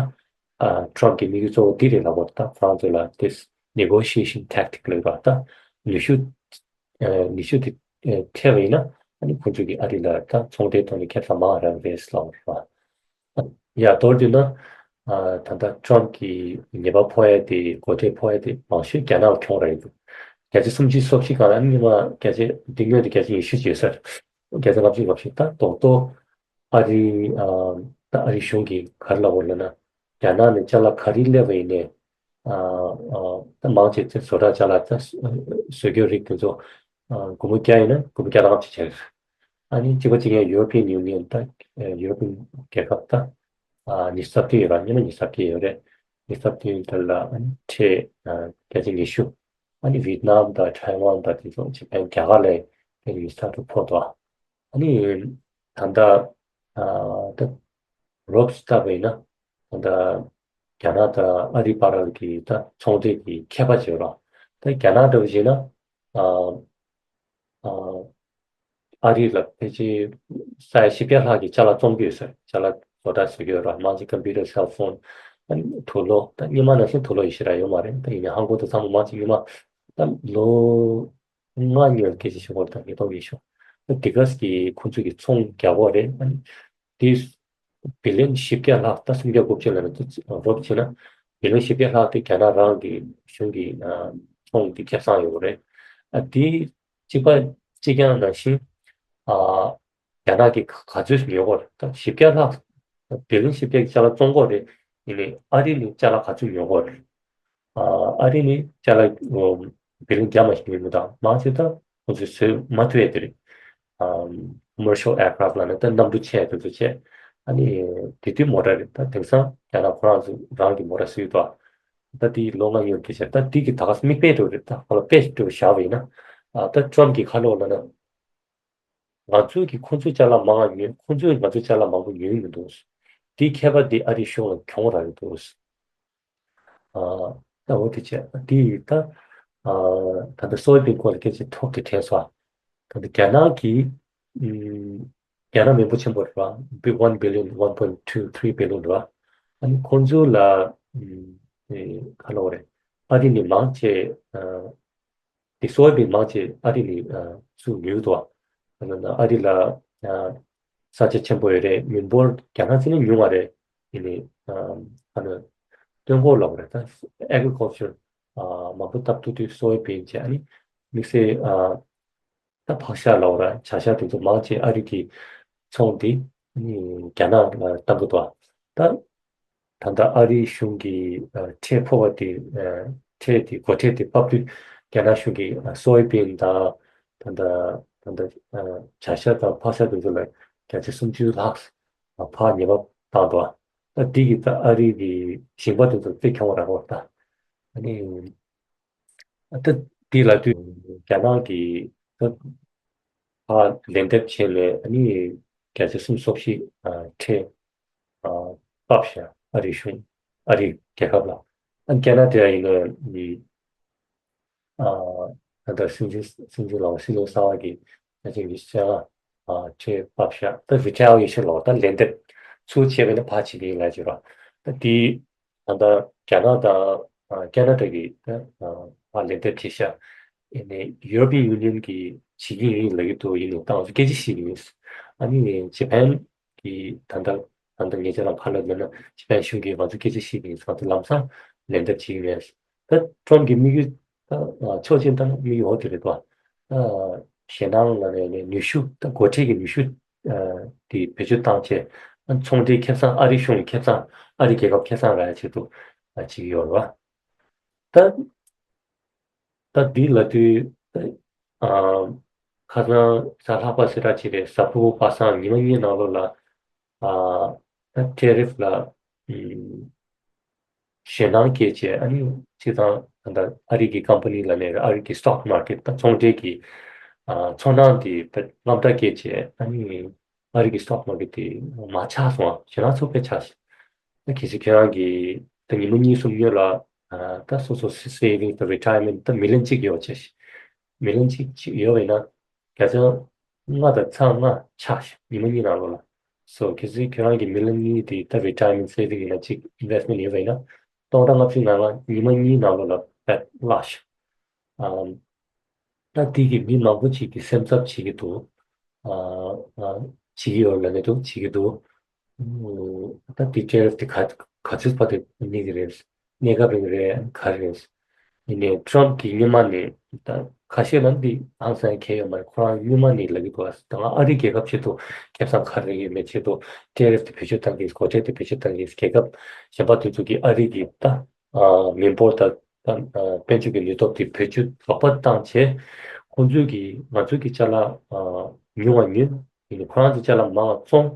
ཨ་ཊམ་གྱི་དམིགས་ཡུལ་གཙོ་བོ་འདི་རེད་ལབ་པ་ད་ཁོ་རང་ཚོ་ལ་དེ་negotiation tactic ལབ་པ་ད་ནུས་ཤུགས་ཨ་ནུས་ཤུགས་དེ་ཨ་ཐེབས་པ་ཡིན་ན་ཨ་ནི་ཁོང་ཚོ་གིས་ཨ་རི་ལ་ད་ཚོང་འབྲེལ་ཐོག་ནས་ཁེ་བཟང་མང་རག་རེད་ལབ་པ་རེད་བ། ཡ་མདོར་བསྡུས་ན་ཨ་ད་ལྟ་ཊམ་གྱི་ཉེས་པ་ཕོག་ཡ་དེ་སྒོ་ཁྲལ་ཕོག་ཡ་དེ་མང་ཤོས་རྒྱ་ནག་ལ་གྱོང་རག་ཡོད་འདུག་བརྒྱ་ཆ་སུམ་ཅུ་སོ་བཞི་སྒང་ལ་ཨ་ནི་སྔོན་མ་བརྒྱ་ཆ་འདི་སྔོན་དུ་བརྒྱ་ཆ་ཉི་ཤུ་བྱས་ས་རེད། བརྒྱ་ཆ་ལྔ་བཅུ་ལྔ་བཅུ་ད་རྡོག་རྡོག་ཨ་རི་ཨ་ད་ཨ་རི་གཞུང་གིས་ག་རེ་ལབ་པ་ལབ་ན། རྒྱ་ནག་ནས་ཅ་ལག་ག་རེ་སླེབས་པ་ཡིན་ནའི་ཨ་ཨ་ད་མང་ཆེ་ཚེ་བཟོ་གྲྭ་ཅ་ལག་ད་བཟོ་བཀོད་རིགས་དེ་ཚོ་ཨ་སྒོར་མོ་བརྒྱ་ཡིན་ན་སྒོར་མོ་བརྒྱ་དང་ལྔ་བཅུ་བྱས། ཨ་ནི་གཅིག་པ་གཅིག་རྐྱང་European Union ད་European རྒྱལ་ཁབ་ད་ཨ་ཉི་ཤུ་རྩ་བདུན་ཡོད་ར། སྔོན་མ་ཉི་ཤུ་རྩ་བརྒྱད་ཡོད་རེད། ཉི་ཤུ་རྩ་བདུན་དེ་ལ་ཨ་ནི་ཁྲལ་ཨ་བརྒྱ་ཆ་ཉི་ཤུ། ཨ་ནི་Vietnam དང་Taiwan དང་དེ་ཚོ་Japan རྒྱ་གར་ལ་བརྒྱ་ཆ་ཉི་ཤུ་ལྷག་ཙམ་ཕོག་འདུག་ཨ་ནི་ད་ལྟ་ཨ་ད་རོབ་ཙམ་བལྟས་པ་ཡིན་ན་ད་ལྟ་རྒྱ་ནག་དང་ཨ་རི་བར་ལ་གི་ད་ཚོང་འབྲེལ་གྱི་ཁྱད་པར་བྱེད་རོགས། ད་རྒྱ་ནག་འདྲ་བོ་བྱས་ན་ཨ་ཨ་ཨ་རི་ལ་ཕལ་ཆེར་ས་ཡ་བཞི་བརྒྱ་ལྷག་གི་ཅ་ལག་བཙོང་གི་ཡོད་ཟེར། ཅ་ལག་བཟོ་གྲྭ་བཟོ་གི་ཡོད་ར། མང་ཆེ་computer cell phone ཨ་ནི་དུག་ལོག་ད་སྔོན་མ་ནང་བཞིན་དུག་ལོག་ཡེ་ཤེས་ར་ཡོད་མ་རེད། ད་ཡིན་ནའི་ཧང་ཀོང་དུ་ཚང་མ་མང་ཆེ་སྔོན་མ་ད་ལོ་ལྔ་སྔོན་སྐད་ཆ་ཞུ་དགོས་རེད། ད་ཉིས་སྟོང་ཉི་ཤུ་ད་དེ་ག་གི་ཁོང་ཚོ་གི་ཚོང་རྒྱག་གི་ཡོད་རེད། ཨ་ནི་དེ་བི་ལིན་བཞི་བརྒྱ་ལྷག་ད་སུམ་བརྒྱ་དགུ་བཅུ་ལབ་ན་ད་རོབ་བྱས་ན་བི་ལིན་བཞི་བརྒྱ་ལྷག་དེ་རྒྱ་ནག་རང་གི་གཞུང་གི་ཨ་ཚོང་གི་ཁེ་བཟང་ཡོད་རེད། ཨ་དེ་གཅིག་པ་གཅིག་རྐྱང་ནང་བཞིན་ཨ་རྒྱ་ནག་གི་ག་ཚོད་ཉོ་གི་ཡོད་རེད། ད་བཞི་བརྒྱ་ལྷག་བི་ལིན་བཞི་བརྒྱ་གི་ཅ་ལག་བཙོང་གི་ཡོད་རེད། ཡིན་ནའི་ཨ་རི་ནས་ཅ་ལག་ག་ཚོད་ཉོ་གི་ཡོད་རེད། ཨ་ཨ་རི་ནས་ཅ་ལག་བི་ལིན་བརྒྱ་མ་ཞིག་ཉོས་མི་དང་མང་ཆེ་ད་ཁོང་ཚོས་བཟོས་མ་ཐུབ་ཡ་དེ་རེད། ཨམ་commercial aircraft ལབ་ན་ད་གནམ་གྲུ་ཆེ་དེ་ཚོ་བྱས། ཨ་ནི་དེ་དུས་མོ་ཊ་རེད། ད་དེང་སང་རྒྱ་ནག་ཁོ་རང་ཚོ་རང་གི་མོ་ཊ་བཟོས་འདུག་ད་དེ་ལོ་ལྔ་ཡོད་དེ་བྱས། ད་དེ་གི་ད་ག་སེ་མིག་དཔེ་འགྲོ་རེད། ད་ཧ་ལ་དཔེ་འགྲོ་བཞག་པ་ཡིན་ན། ཨ་ད་ཊམ་གི་ཁ་ལོ་ལ་ན། ང་ཚོའི་གི་ཁོང་ཚོའི་ཅ་ལག་མང་བ་ཉོས། ཁོང་ཚོས་ང་ཚོའི་ཅ་ལག་མང་པོ་ཉོས་མི་འདུག་དེའི་ཁྱད་པར་དེ་ཨ་རིའི་གཞུང་ལ་གྱོང་རག་གི་འདུག་ཨ་ད་འོ་དེ་བྱས། དེ་ཡིས་ད་ཨ་ད་ལྟ་སོའི་བིན་སྐོར་ལ་སྐད་ཆ་ཐོག་གི་དྲན་སོང་། ད་ལྟ་རྒྱ་ནག་གི་ཨམ་རྒྱ་ནག་མི་འབོར་ཆེན་པོ་རེད་བ། one billion, one point two three billion རེད་བ། ཨ་ནི་ཁོང་ཚོ་ལ་ཨམ་ཨེ་ག་ལབ་དགོས་རེད། ཨ་རི་ནས་མང་ཆེ་ཨ་དེ་སོའི་བིན་མང་ཆེ་ཨ་རི་ནས་ཨ་ཚུར་ཉོས་འདུག་བ། ཨ་ནི་ཨ་རི་ལ་ཨ་ས་ཆ་ཆེན་པོ་ཡོད་རེད། མི་འབོར་རྒྱ་ནག་ཚོ་ནས་ཉུང་བ་རེད། ཡིན་ནའི་ཨ་ཨ་ནི་སྟོན་འཁོར་ལབ་དགོས་རེད། ད་ཨེག་རི་ཀལ་ཅར་ཨ་མང་པོ་བཏབ་ཐུབ་དུས་སོའི་བིན་བྱས། ཨ་ནི་དམིགས་བསལ་ཨ་ད་ཕག་ཤ་ལབ་དགོས་རེད། བྱ་ཤ་དེ་ཚོ་མང་ཆེ་ཨ་རི་གི་ཚོང་དེ་ཨ་ནི་རྒྱ་ནག་ལ་བཏང་གི་འདུག་བ། ད་ད་ལྟ་ཨ་རིའི་གཞུང་གིས་ཨ་ཁྲལ་ཕོག་པ་དེ་ཨ་ཁྲལ་དེ་སྒོ་ཁྲལ་དེ་ཕབ་དུས་རྒྱ་ནག་གཞུང་གིས་ཨ་སོའི་བིན་དང་ད་ལྟ་ད་ལྟ་ཨ་བྱ་ཤ་དང་ཕག་ཤ་དེ་ཚོ་ལ་བརྒྱ་ཆ་སུམ་ཅུ་ལྷག་ཕར་ཉེས་པ་བཏང་འདུག་ད་འདི་གིས་ད་ཨ་རི་གི་ཞིང་པ་དེ་ཚོ་དཔེ་གྱོང་རག་གི་རེད་ད། ཨ་ནི་ད་འདི་ལབ་དུས་རྒྱ་ནག་གིས་ད་ཕར་ལན་འདེབས་བྱས་ནས། ཨ་ནི་བརྒྱ་ཆ་སུམ་ཅུ་སོ་བཞི་ཨ་ཁྲལ་ཨ་བབས་ཤག་ཨ་རིའི་གཞུང་། ཨ་རིའི་རྒྱལ་ཁབ་ལ། ཨ་ནི་ཁེ་ན་ཌ་ཡིན་ན་ནི་ཨ་ད་ལྟ་སྲིད་འཛིན་སྲིད་འཛིན་ལགས་སྲིད་བློན་གསར་པ་གིས་ཕལ་ཆེར་ཉི་ཤུ་རྩ་ལྔ་ཨ་ཁྲལ་བབས་ཤག་ད་རི་ཊ་ཡར་ཡེ་ཤེས་ལོ། ད་ལན་འདེབས་ཚུར་བྱས་པ་ཡིན་ན་ཕར་བྱེད་ཀྱི་ཡིན་ལབ་ཀྱི་རེད། ད་དེ་ད་ལྟ་རྒྱ་ནག་དང་ཨ་ཁེ་ན་ཌ་གིས་ད་ཨ་ལན་འདེབས་བྱས་ཤག་ཨ་ནི་ཡུ་རོ་པི་ཡན་ཡུ་ནི་ཡན་གྱིས་བྱེད་ཀྱི་ཡིན་ལབ་ཀྱི་འདུག་ཡིན་ནའི་ད་ང་ཚོ་སྐད་ཆ་བཤད་ཀྱི་ཡིན། ཨ་ནི་ཇེ་པན་གྱིས་ད་ལྟ་ད་ལྟ་ངས་ཁྱེད་རང་ཁ་ལ་མེད་ན་ཇེ་པན་གཞུང་གིས་ང་ཚོ་སྐད་ཆ་བཤད་ཀྱི་ཡིན། ང་ཚོ་ལམ་སང་ལན་འདེབས་བྱེད་ཀྱི་མེད། ད་ཊམ་གྱི་དམིགས་ཡུལ་ད་ཕྱོགས་གཅིག་ནས་ད་དམིགས་ཡུལ་འོ་དེ་རེད་དོ། ད་ཞེད་སྣང་ལ་ནས་ནུས་ཤུགས། ད་སྒོ་ཁྲལ་གྱི་ནུས་ཤུགས་དེ་བེད་སྤྱོད་བཏང་བྱས། ཚོང་འབྲེལ་ཁེ་བཟང་། ཨ་རིའི་གཞུང་ལ་ཁེ་བཟང་། ཨ་རིའི་རྒྱལ་ཁབ་ཁེ་བཟང་རག་ཡ་ཆེད་དུ་བྱེད་ཀྱི་ཡོད་རེད་བ། ད་ད་འདི་ལབ་དུས་ཨ་ཁ་སང་གཟའ་ལྷག་པ་ཟེར་གྲ་ཅིག་རེད། གཟའ་ཕུར་བུ་པ་སངས་ཉི་མ་གཉིས་ནང་ལོགས་ལ་ཨ་ད་ཊེ་རིཕ་ལ་ཨམ་ཞེད་སྣང་སྐྱེས་བྱས། ཨ་ནི་སྤྱིར་བཏང་ད་ལྟ་ཨ་རི་གི་ཀམ་པ་ནི་ལ་ནས་ཨ་རི་གི་སི་ཊོག་མར་ཀེཊ་དང་ཚོང་འབྲེལ་གྱི་ཨ་ཚོང་ནང་དེ་དངངས་སྐྲག་སྐྱེས་བྱས། ཨ་ནི་ཨ་རི་གི་སི་ཊོག་མར་ཀེཊ་དེ་མར་ཆག་སོང་བ། ཞེད་སྣང་ཚ་པོ་ཆགས་ཤག་ད་གལ་སྲིད་ཁྱེད་རང་གིས་ད་ཉི་མ་གཉིས་གསུམ་སྔོན་ལ་ཨ་ད་སོ་སོ་སེ་ཝིང་ད་རི་ཊ་ཡར་མེན་ཊི་ད་མི་ལན་གཅིག་ཡོད་བྱས་ཤག་མི་ལན་གཅིག་ཅིག་ཡོད་པ་ཡིན་ན། བརྒྱ་ཆ་ལྔ་དང་ཚེག་ལྔ་ཆག་ཤག་ཉི་མ་གཉིས་ནང་ལོགས་ལ། སོ་གལ་སྲིད་ཁྱེད་རང་གི་མི་ལན་གཉིས་དེ་ད་རི་ཊ་ཡར་མེན་ཊི་སེ་ཝིང་ཡིན་ན། གཅིག་ཨིན་ཝེ་སི་མེན་ཊི་ཡོད་པ་ཡིན་ན། སྟོང་ཕྲག་ལྔ་བཅུ་ནང་ལ་ཉི་མ་གཉིས་ནང་ལོགས་ལ་བེད་བརླག་ཤག་ཨམ། ད་དེ་གི་མི་མང་པོ་ཅིག་གིས་སེམས་འཚབ་བྱེད་ཀྱི་འདུག་ཨ་ཨ་བྱེད་ཀྱི་ཡོད་ལབ་ནས་འདུག་བྱེད་ཀྱི་འདུག་ཨུ། ད་དེ་ཊེ་རིཕ་དེ་ག་ག་ཚོད་བར་དུ་གནས་ཀྱི་རེད། གནས་སྐབས་རིང་རེད། ག་རེ་རེད། ཡིན་ནའི་ཊམ་གྱིས་སྔོན་མ་ནས། ད་ཁ་ཤས་ལ་འདི་ཧང་སང་གང་ཡང་ཡོད་མ་རེད། ཁོ་རང་སྔོན་མ་ནས་ལབ་ཀྱི་འདུག་ཨ་ད་ང་ཨ་རིའི་རྒྱལ་ཁབ་ཆེད་དུ་ཁེ་བཟང་ག་རེ་ཡོད་མེད་ཆེད་དུ་ཊེ་རིཕ་དེ་བེད་སྤྱོད་བཏང་གི། སྒོ་ཁྲལ་དེ་བེད་སྤྱོད་བཏང་གི། རྒྱལ་ཁབ་གཞན་པ་དེ་ཚོ་གིས་ཨ་རི་གི་ད་ཨ་མི་འབོར་དང་ད་ཨ་དཔལ་འབྱོར་གྱི་ནུས་སྟོབས་དེ་བེད་སྤྱོད་ལོག་པ་བཏང་བྱས། ཁོང་ཚོས་ཀྱིས་ང་ཚོའི་གི་ཅ་ལག་ཨ་ཉུང་བ་ཉོས། ཡིན་ནའི་ཁོ་རང་ཚོའི་ཅ་ལག་མང་བ་བཙོང་།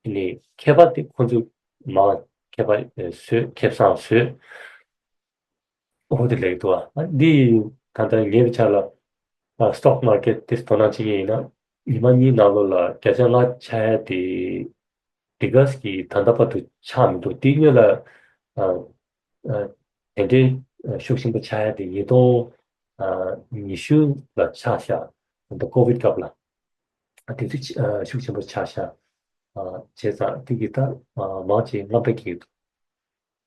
ཡིན་ནའི་ཁྱད་པར་དེ་ཁོང་ཚོས་མང་བ་ཁྱད་པར་ཨ་བཟོས། ཁེ་བཟང་བཟོས། འོ་དེ་ལེགས་འདུག་ཨ་འདི་ད་ལྟ་ངའི་ཆ་ལ་ཨ་སི་ཊོག་མར་ཀེཊ་དེ་དོ་སྣང་བྱེད་མཁན་ཡིན་ན། ཉི་མ་གཉིས་ནང་ལོགས་ལ་བརྒྱ་ཆ་ལྔ་ཆག་ཡ་དེ་འདི་ག་གི་ད་ལྟ་བར་དུ་ཆག་མི་འདུག་དེའི་སྔོན་ལ་ཨ་ཨ་དེ་འདྲའི་ཤུགས་ཆེན་པོ་ཆག་ཡ་དེ་ཉིས་སྟོང་ཉི་ཤུ་ལ་ཆག་ཤག་ད་ལྟ་ཀོ་ཝིཌ་སྐབས་ལ་ཨ་དེ་ཚོ་ཨ་ཤུགས་ཆེན་པོ་ཆག་ཤག་ཨ་བྱས་ཙང་དེ་གི་ད་ཨ་མང་ཆེ་དངངས་སྐྲག་སྐྱེ་གི་འདུག་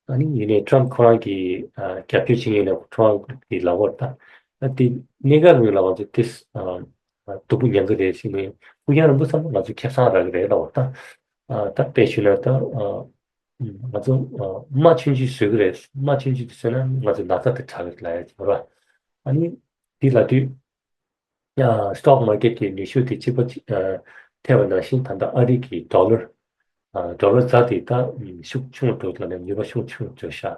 ཨ་ནི་ཡིན་ནའི་ཊམ་ཁོ་རང་གིས་ཨ་རྒྱབ་སྐྱོར་བྱེད་མཁན་ཡིན་ན་ཊམ་གྱི་ལག་འོག་ད། ཨ་དེ་གནས་སྐབས་རིང་ལ་ང་ཚོ་དེ་ཨ་ཨ་སྡུག་པོ་མྱང་གི་རེད་ཟེར་ནས། ཕུགས་རྒྱང་རིང་པོ་བསམ་ན་ང་ཚོ་ཁེ་བཟང་རག་གི་རེད་ལབ་པ་ད། ཨ་ད་དཔེ་ཞུས་ན་ད་ཨ་ང་ཚོ་ཨ་རྨ་ཆུང་ཆུང་བཟོ་གི་རེད། རྨ་ཆུང་ཆུང་དེ་བཟོས་ན་ང་ཚོ་ན་ཚ་དེ་དྲག་གི་རེད་ལབ་ཡ་ཅིག་ཡོད་ར། ཨ་ནི་དེ་ལབ་དུས། ཡང་སི་ཊོག་མར་ཀེཊ་ཀྱི་ནུས་ཤུགས་དེ་གཅིག་པ་གཅིག་ཨ་ཐེབས་པ་ནང་བཞིན། ད་ལྟ་ཨ་རི་གི་ཌོ་ལར། ཨ་ཌོ་ལར་རྫ་དེ་ད་ཤུགས་ཆུང་འགྲོ་ལབ་ནས་ནུས་པ་ཤུགས་ཆུང་འགྲོ་ཤག་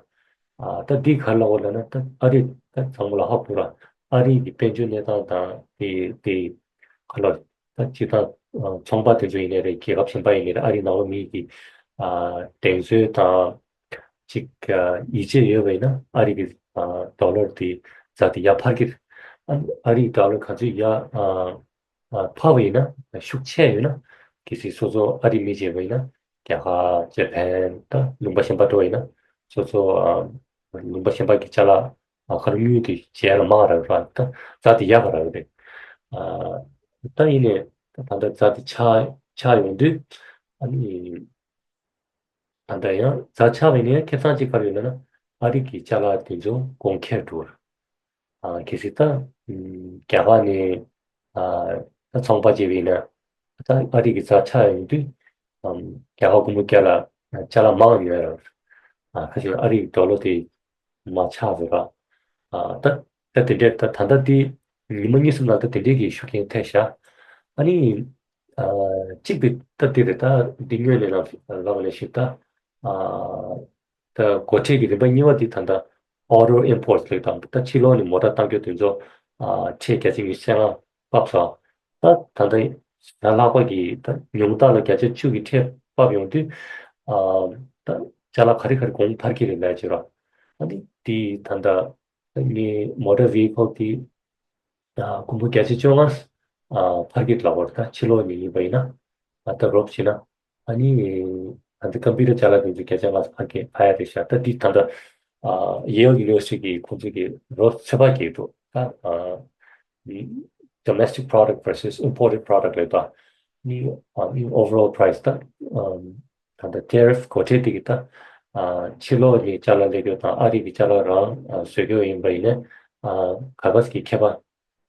ཨ་ད་འདི་ག་རེ་ལབ་དགོས་ལབ་ན། ད་ཨ་རི་ད་ཚང་མ་ལ་ཧ་གོ་ར། ཨ་རི་གི་དཔལ་འབྱོར་གནས་སྟངས་དང་དེ་དེ་ག་ལ་ད་སྤྱིར་བཏང་ཨ་ཚོང་པ་དེ་ཚོ་ཡིན་ནའི་རེད། རྒྱལ་ཁབ་གཞན་པ་ཡིན་ནའི་རེད། ཨ་རི་ནང་ལོགས་མི་གི་ཨ་གདེང་ཚོད་དང་། ཅིག་ཡིད་ཆེས་ཡོད་པ་ཡིན་ན་ཨ་རི་གི་ཌོ་ལར་དེ་ཛ་དེ་ཡར་འཕར་གྱི་རེད། ཨ་ཨ་རི་ཌོ་ལར་ག་ཚོད་ཡར་འཕར་བ་ཡིན་ན་ཤུགས་ཆེ་ཡོད་ན་གལ་སྲིད་སོ་སོ་ཨ་རི་མི་བྱེད་པ་ཡིན་ན་རྒྱ་གར་ཇ་པན་ད་ལུང་པ་གཞན་པ་འགྲོ་བ་ཡིན་ན་སོ་སོ་ལུང་པ་གཞན་པ་གི་ཅ་ལག་ཁ་ལོ་དངུལ་དེ་ཇེ་ལ་མང་རག་ར་ད་ཛ་དེ་ཡར་བ་རག་རེད། ད་ཡིན་ནས་ད་ད་ཛ་དེ་ཆག་ཆག་ཡོང་དུས་ཨ་ནི། ད་ལྟ་ཡང་ཛ་ཆག་པའི་ནས་ཁེ་བཟང་ཅིག་ག་རེ་ཡོད་ན་ཨ་རི་གི་ཅ་ལག་དེ་ཚོ་གོང་ཁེར་འགྲོ་བར། གལ་སྲིད་ད་རྒྱ་གར་ནས་ད་ཚོང་པ་བྱས་པ་ཡིན་ན་ད་ཨ་རི་གི་ཛ་ཆག་ཡོང་དུས་རྒྱ་གར་སྒོར་མོ་བརྒྱ་ལ་ཅ་ལག་མང་ཡོད་ར། ཁ་ཤས་ཨ་རི་གི་ཌོ་ལར་དེ་མ་ཆག་བཟོ་ར། ད་ད་དེ་འདྲས་ད་ད་ལྟ་དེ་ཉི་མ་གཉིས་གསུམ་ལ་ད་དེ་འདྲས་ཀྱི་ཤུགས་རྐྱེན་ཐེབས་ཤག་ཨ་ནི། གཅིག་དེ་ལྟ་དེ་རེད། ད་འདི་སྔོན་ནས་ལབ་ལབ་པ་ནང་བཞིན་ད་ད་སྒོ་ཁྲལ་གྱི་རིམ་པ་གཉིས་པ་དེ་ད་ལྟ་auto imports ལབ་དང་ད་ཕྱི་ལོགས་ནས་མོ་ཊ་བཏང་རྒྱུ་དེ་ཚོ་ཁྲལ་བརྒྱ་ཆ་ཉི་ཤུ་རྩ་ལྔ་བབས་སོང་། ད་ད་ལྟ་ད་ལྷག་པ་གི་ད་ཉུང་མཐའ་ལ་བརྒྱ་ཆ་བཅུ་གི་ཁྲལ་བབས་ཡོང་དུས་ད་ཅ་ལག་ག་རེ་ག་རེ་གོང་འཕར་གྱི་རེད་ལབ་བྱས་ར། ཨ་ནི་དེ་ད་ལྟ་ངའི་motor vehicle དེ་ད་སྒོར་མོ་བརྒྱ་ཆ་བཅོ་ལྔ་ཨ་འཕར་གྱི་ལབ་པར་ད་ཕྱི་ལོགས་ནས་ཡིན་པ་ཡིན་ན་ཨ་ད་རོབ་བྱས་ན་ཨ་ནི་ཨ་ད་ཀམ་པུ་ཊར་ཅ་ལག་དེ་ཚོ་བརྒྱ་ཆ་ལྔ་འཕར་གྱི་འཕར་ཡ་རེད་ཤག་ད་འདི་ད་ལྟ་ཨ་Yale University གི་ཁོང་ཚོ་གི་རོབ་ཚོད་དཔག་གི་འདུག་ད་ཨ་domestic product versus imported product ལབ་ད་ནི་ཨ་ནི་overall price ད་ཨ་ད་ལྟ་tariff སྒོ་ཁྲལ་དེ་གི་ད་ཨ་ཕྱི་ལོགས་ནས་ཅ་ལག་སླེབས་རྒྱུ་དང་ཨ་རི་གི་ཅ་ལག་རང་ཨ་བཟོ་རྒྱུ་ཡིན་པ་ཡིན་ན་ཨ་ག་ག་ཟེ་གི་ཁྱད་པར་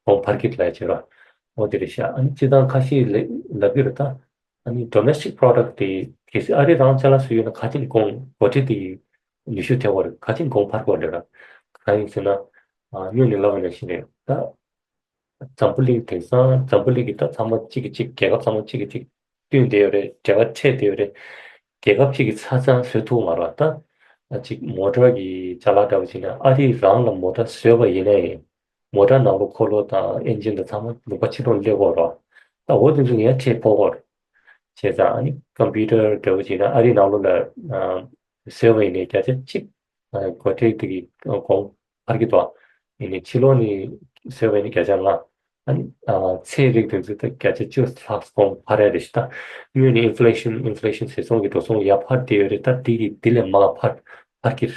གོང་འཕར་གྱི་ལབ་བྱས་ར། འོ་དེ་རེད་ཤག་ཨ་ནི་སྤྱིར་བཏང་ཁ་ཤས་ལབ་ཀྱི་རེད་ད། ཨ་ནི་domestic product དེ་གལ་སྲིད་ཨ་རི་རང་ཅ་ལག་བཟོ་ཡོད་ན་ག་ཅིག་གོང་སྒོ་ཁྲལ་དེ་ཉི་ཤུ་ཐེབས་པ་རེད། ག་ཅིག་གོང་འཕར་གྱི་རེད་ར། གང་ཡིན་ཟེར་ན་ཨ་སྔོན་ནས་ལབ་པ་ནང་བཞིན་རེད་ད། འཛམ་བུ་གླིང་དེང་སང་འཛམ་བུ་གླིང་གི་ད་ཚང་མ་གཅིག་གིས་གཅིག་རྒྱལ་ཁབ་ཚང་མ་གཅིག་གིས་གཅིག་བསྟུན་བསྡད་ཡོད་རེད། འབྲེལ་བ་འཕྲད་བསྡད་ཡོད་རེད། རྒྱལ་ཁབ་གཅིག་གིས་ཚ་ཚང་བཟོ་ཐུབ་མ་རེད་ད། ཨ་གཅིག་མོ་ཊར་གྱི་ཅ་ལག་འདྲ་བོ་བྱས་ན་ཨ་རི་རང་ལ་མོ་ཊར་བཟོས་པ་ཡིན་ན་ཡང་མོ་ཊར་ནང་ལོགས་འཁོར་ལོ་དང་ཨེན་ཇིན་དང་ཚང་མ་ལུང་པ་ཕྱི་ལོགས་སླེབས་དགོས་རེད། ད་འོ་དེ་ཚོ་ཡང་ཁྲལ་ཕོག་དགོས་རེད། བྱས་ཙང་ཨ་ནི་ཀམ་པུ་ཊར་འདྲ་བོ་བྱས་ན་ཨ་རི་ནང་ལོགས་ལ་ཨ་བཟོས་པ་ཡིན་ནའི་བརྒྱ་ཆ་གཅིག་ཨ་སྒོ་ཁྲལ་དེ་གི་གོང་འཕར་གྱི་འདུག་ཡིན་ནའི་ཕྱི་ལོགས་ནས་བཟོས་པ་ཡིན་ནའི་བརྒྱ་ཆ་ལྔ། ཨ་ནི་ཨ་ཚལ་རིགས་དེ་ཚོ་ད་བརྒྱ་ཆ་བཅུ་ལྷག་གོང་འཕར་ཡ་རེད་ཤག་ད་སྔོན་ནས་ཨིན་ཕུ་ལེ་ཤན་ཨིན་ཕུ་ལེ་ཤན་ཟེར་སོང་གི་འགྲོ་སོང་ཡར་འཕར་བསྡད་ཡོད་རེད། ད་དེ་གི་དེ་ལས་མང་འཕར་འཕར་གྱི་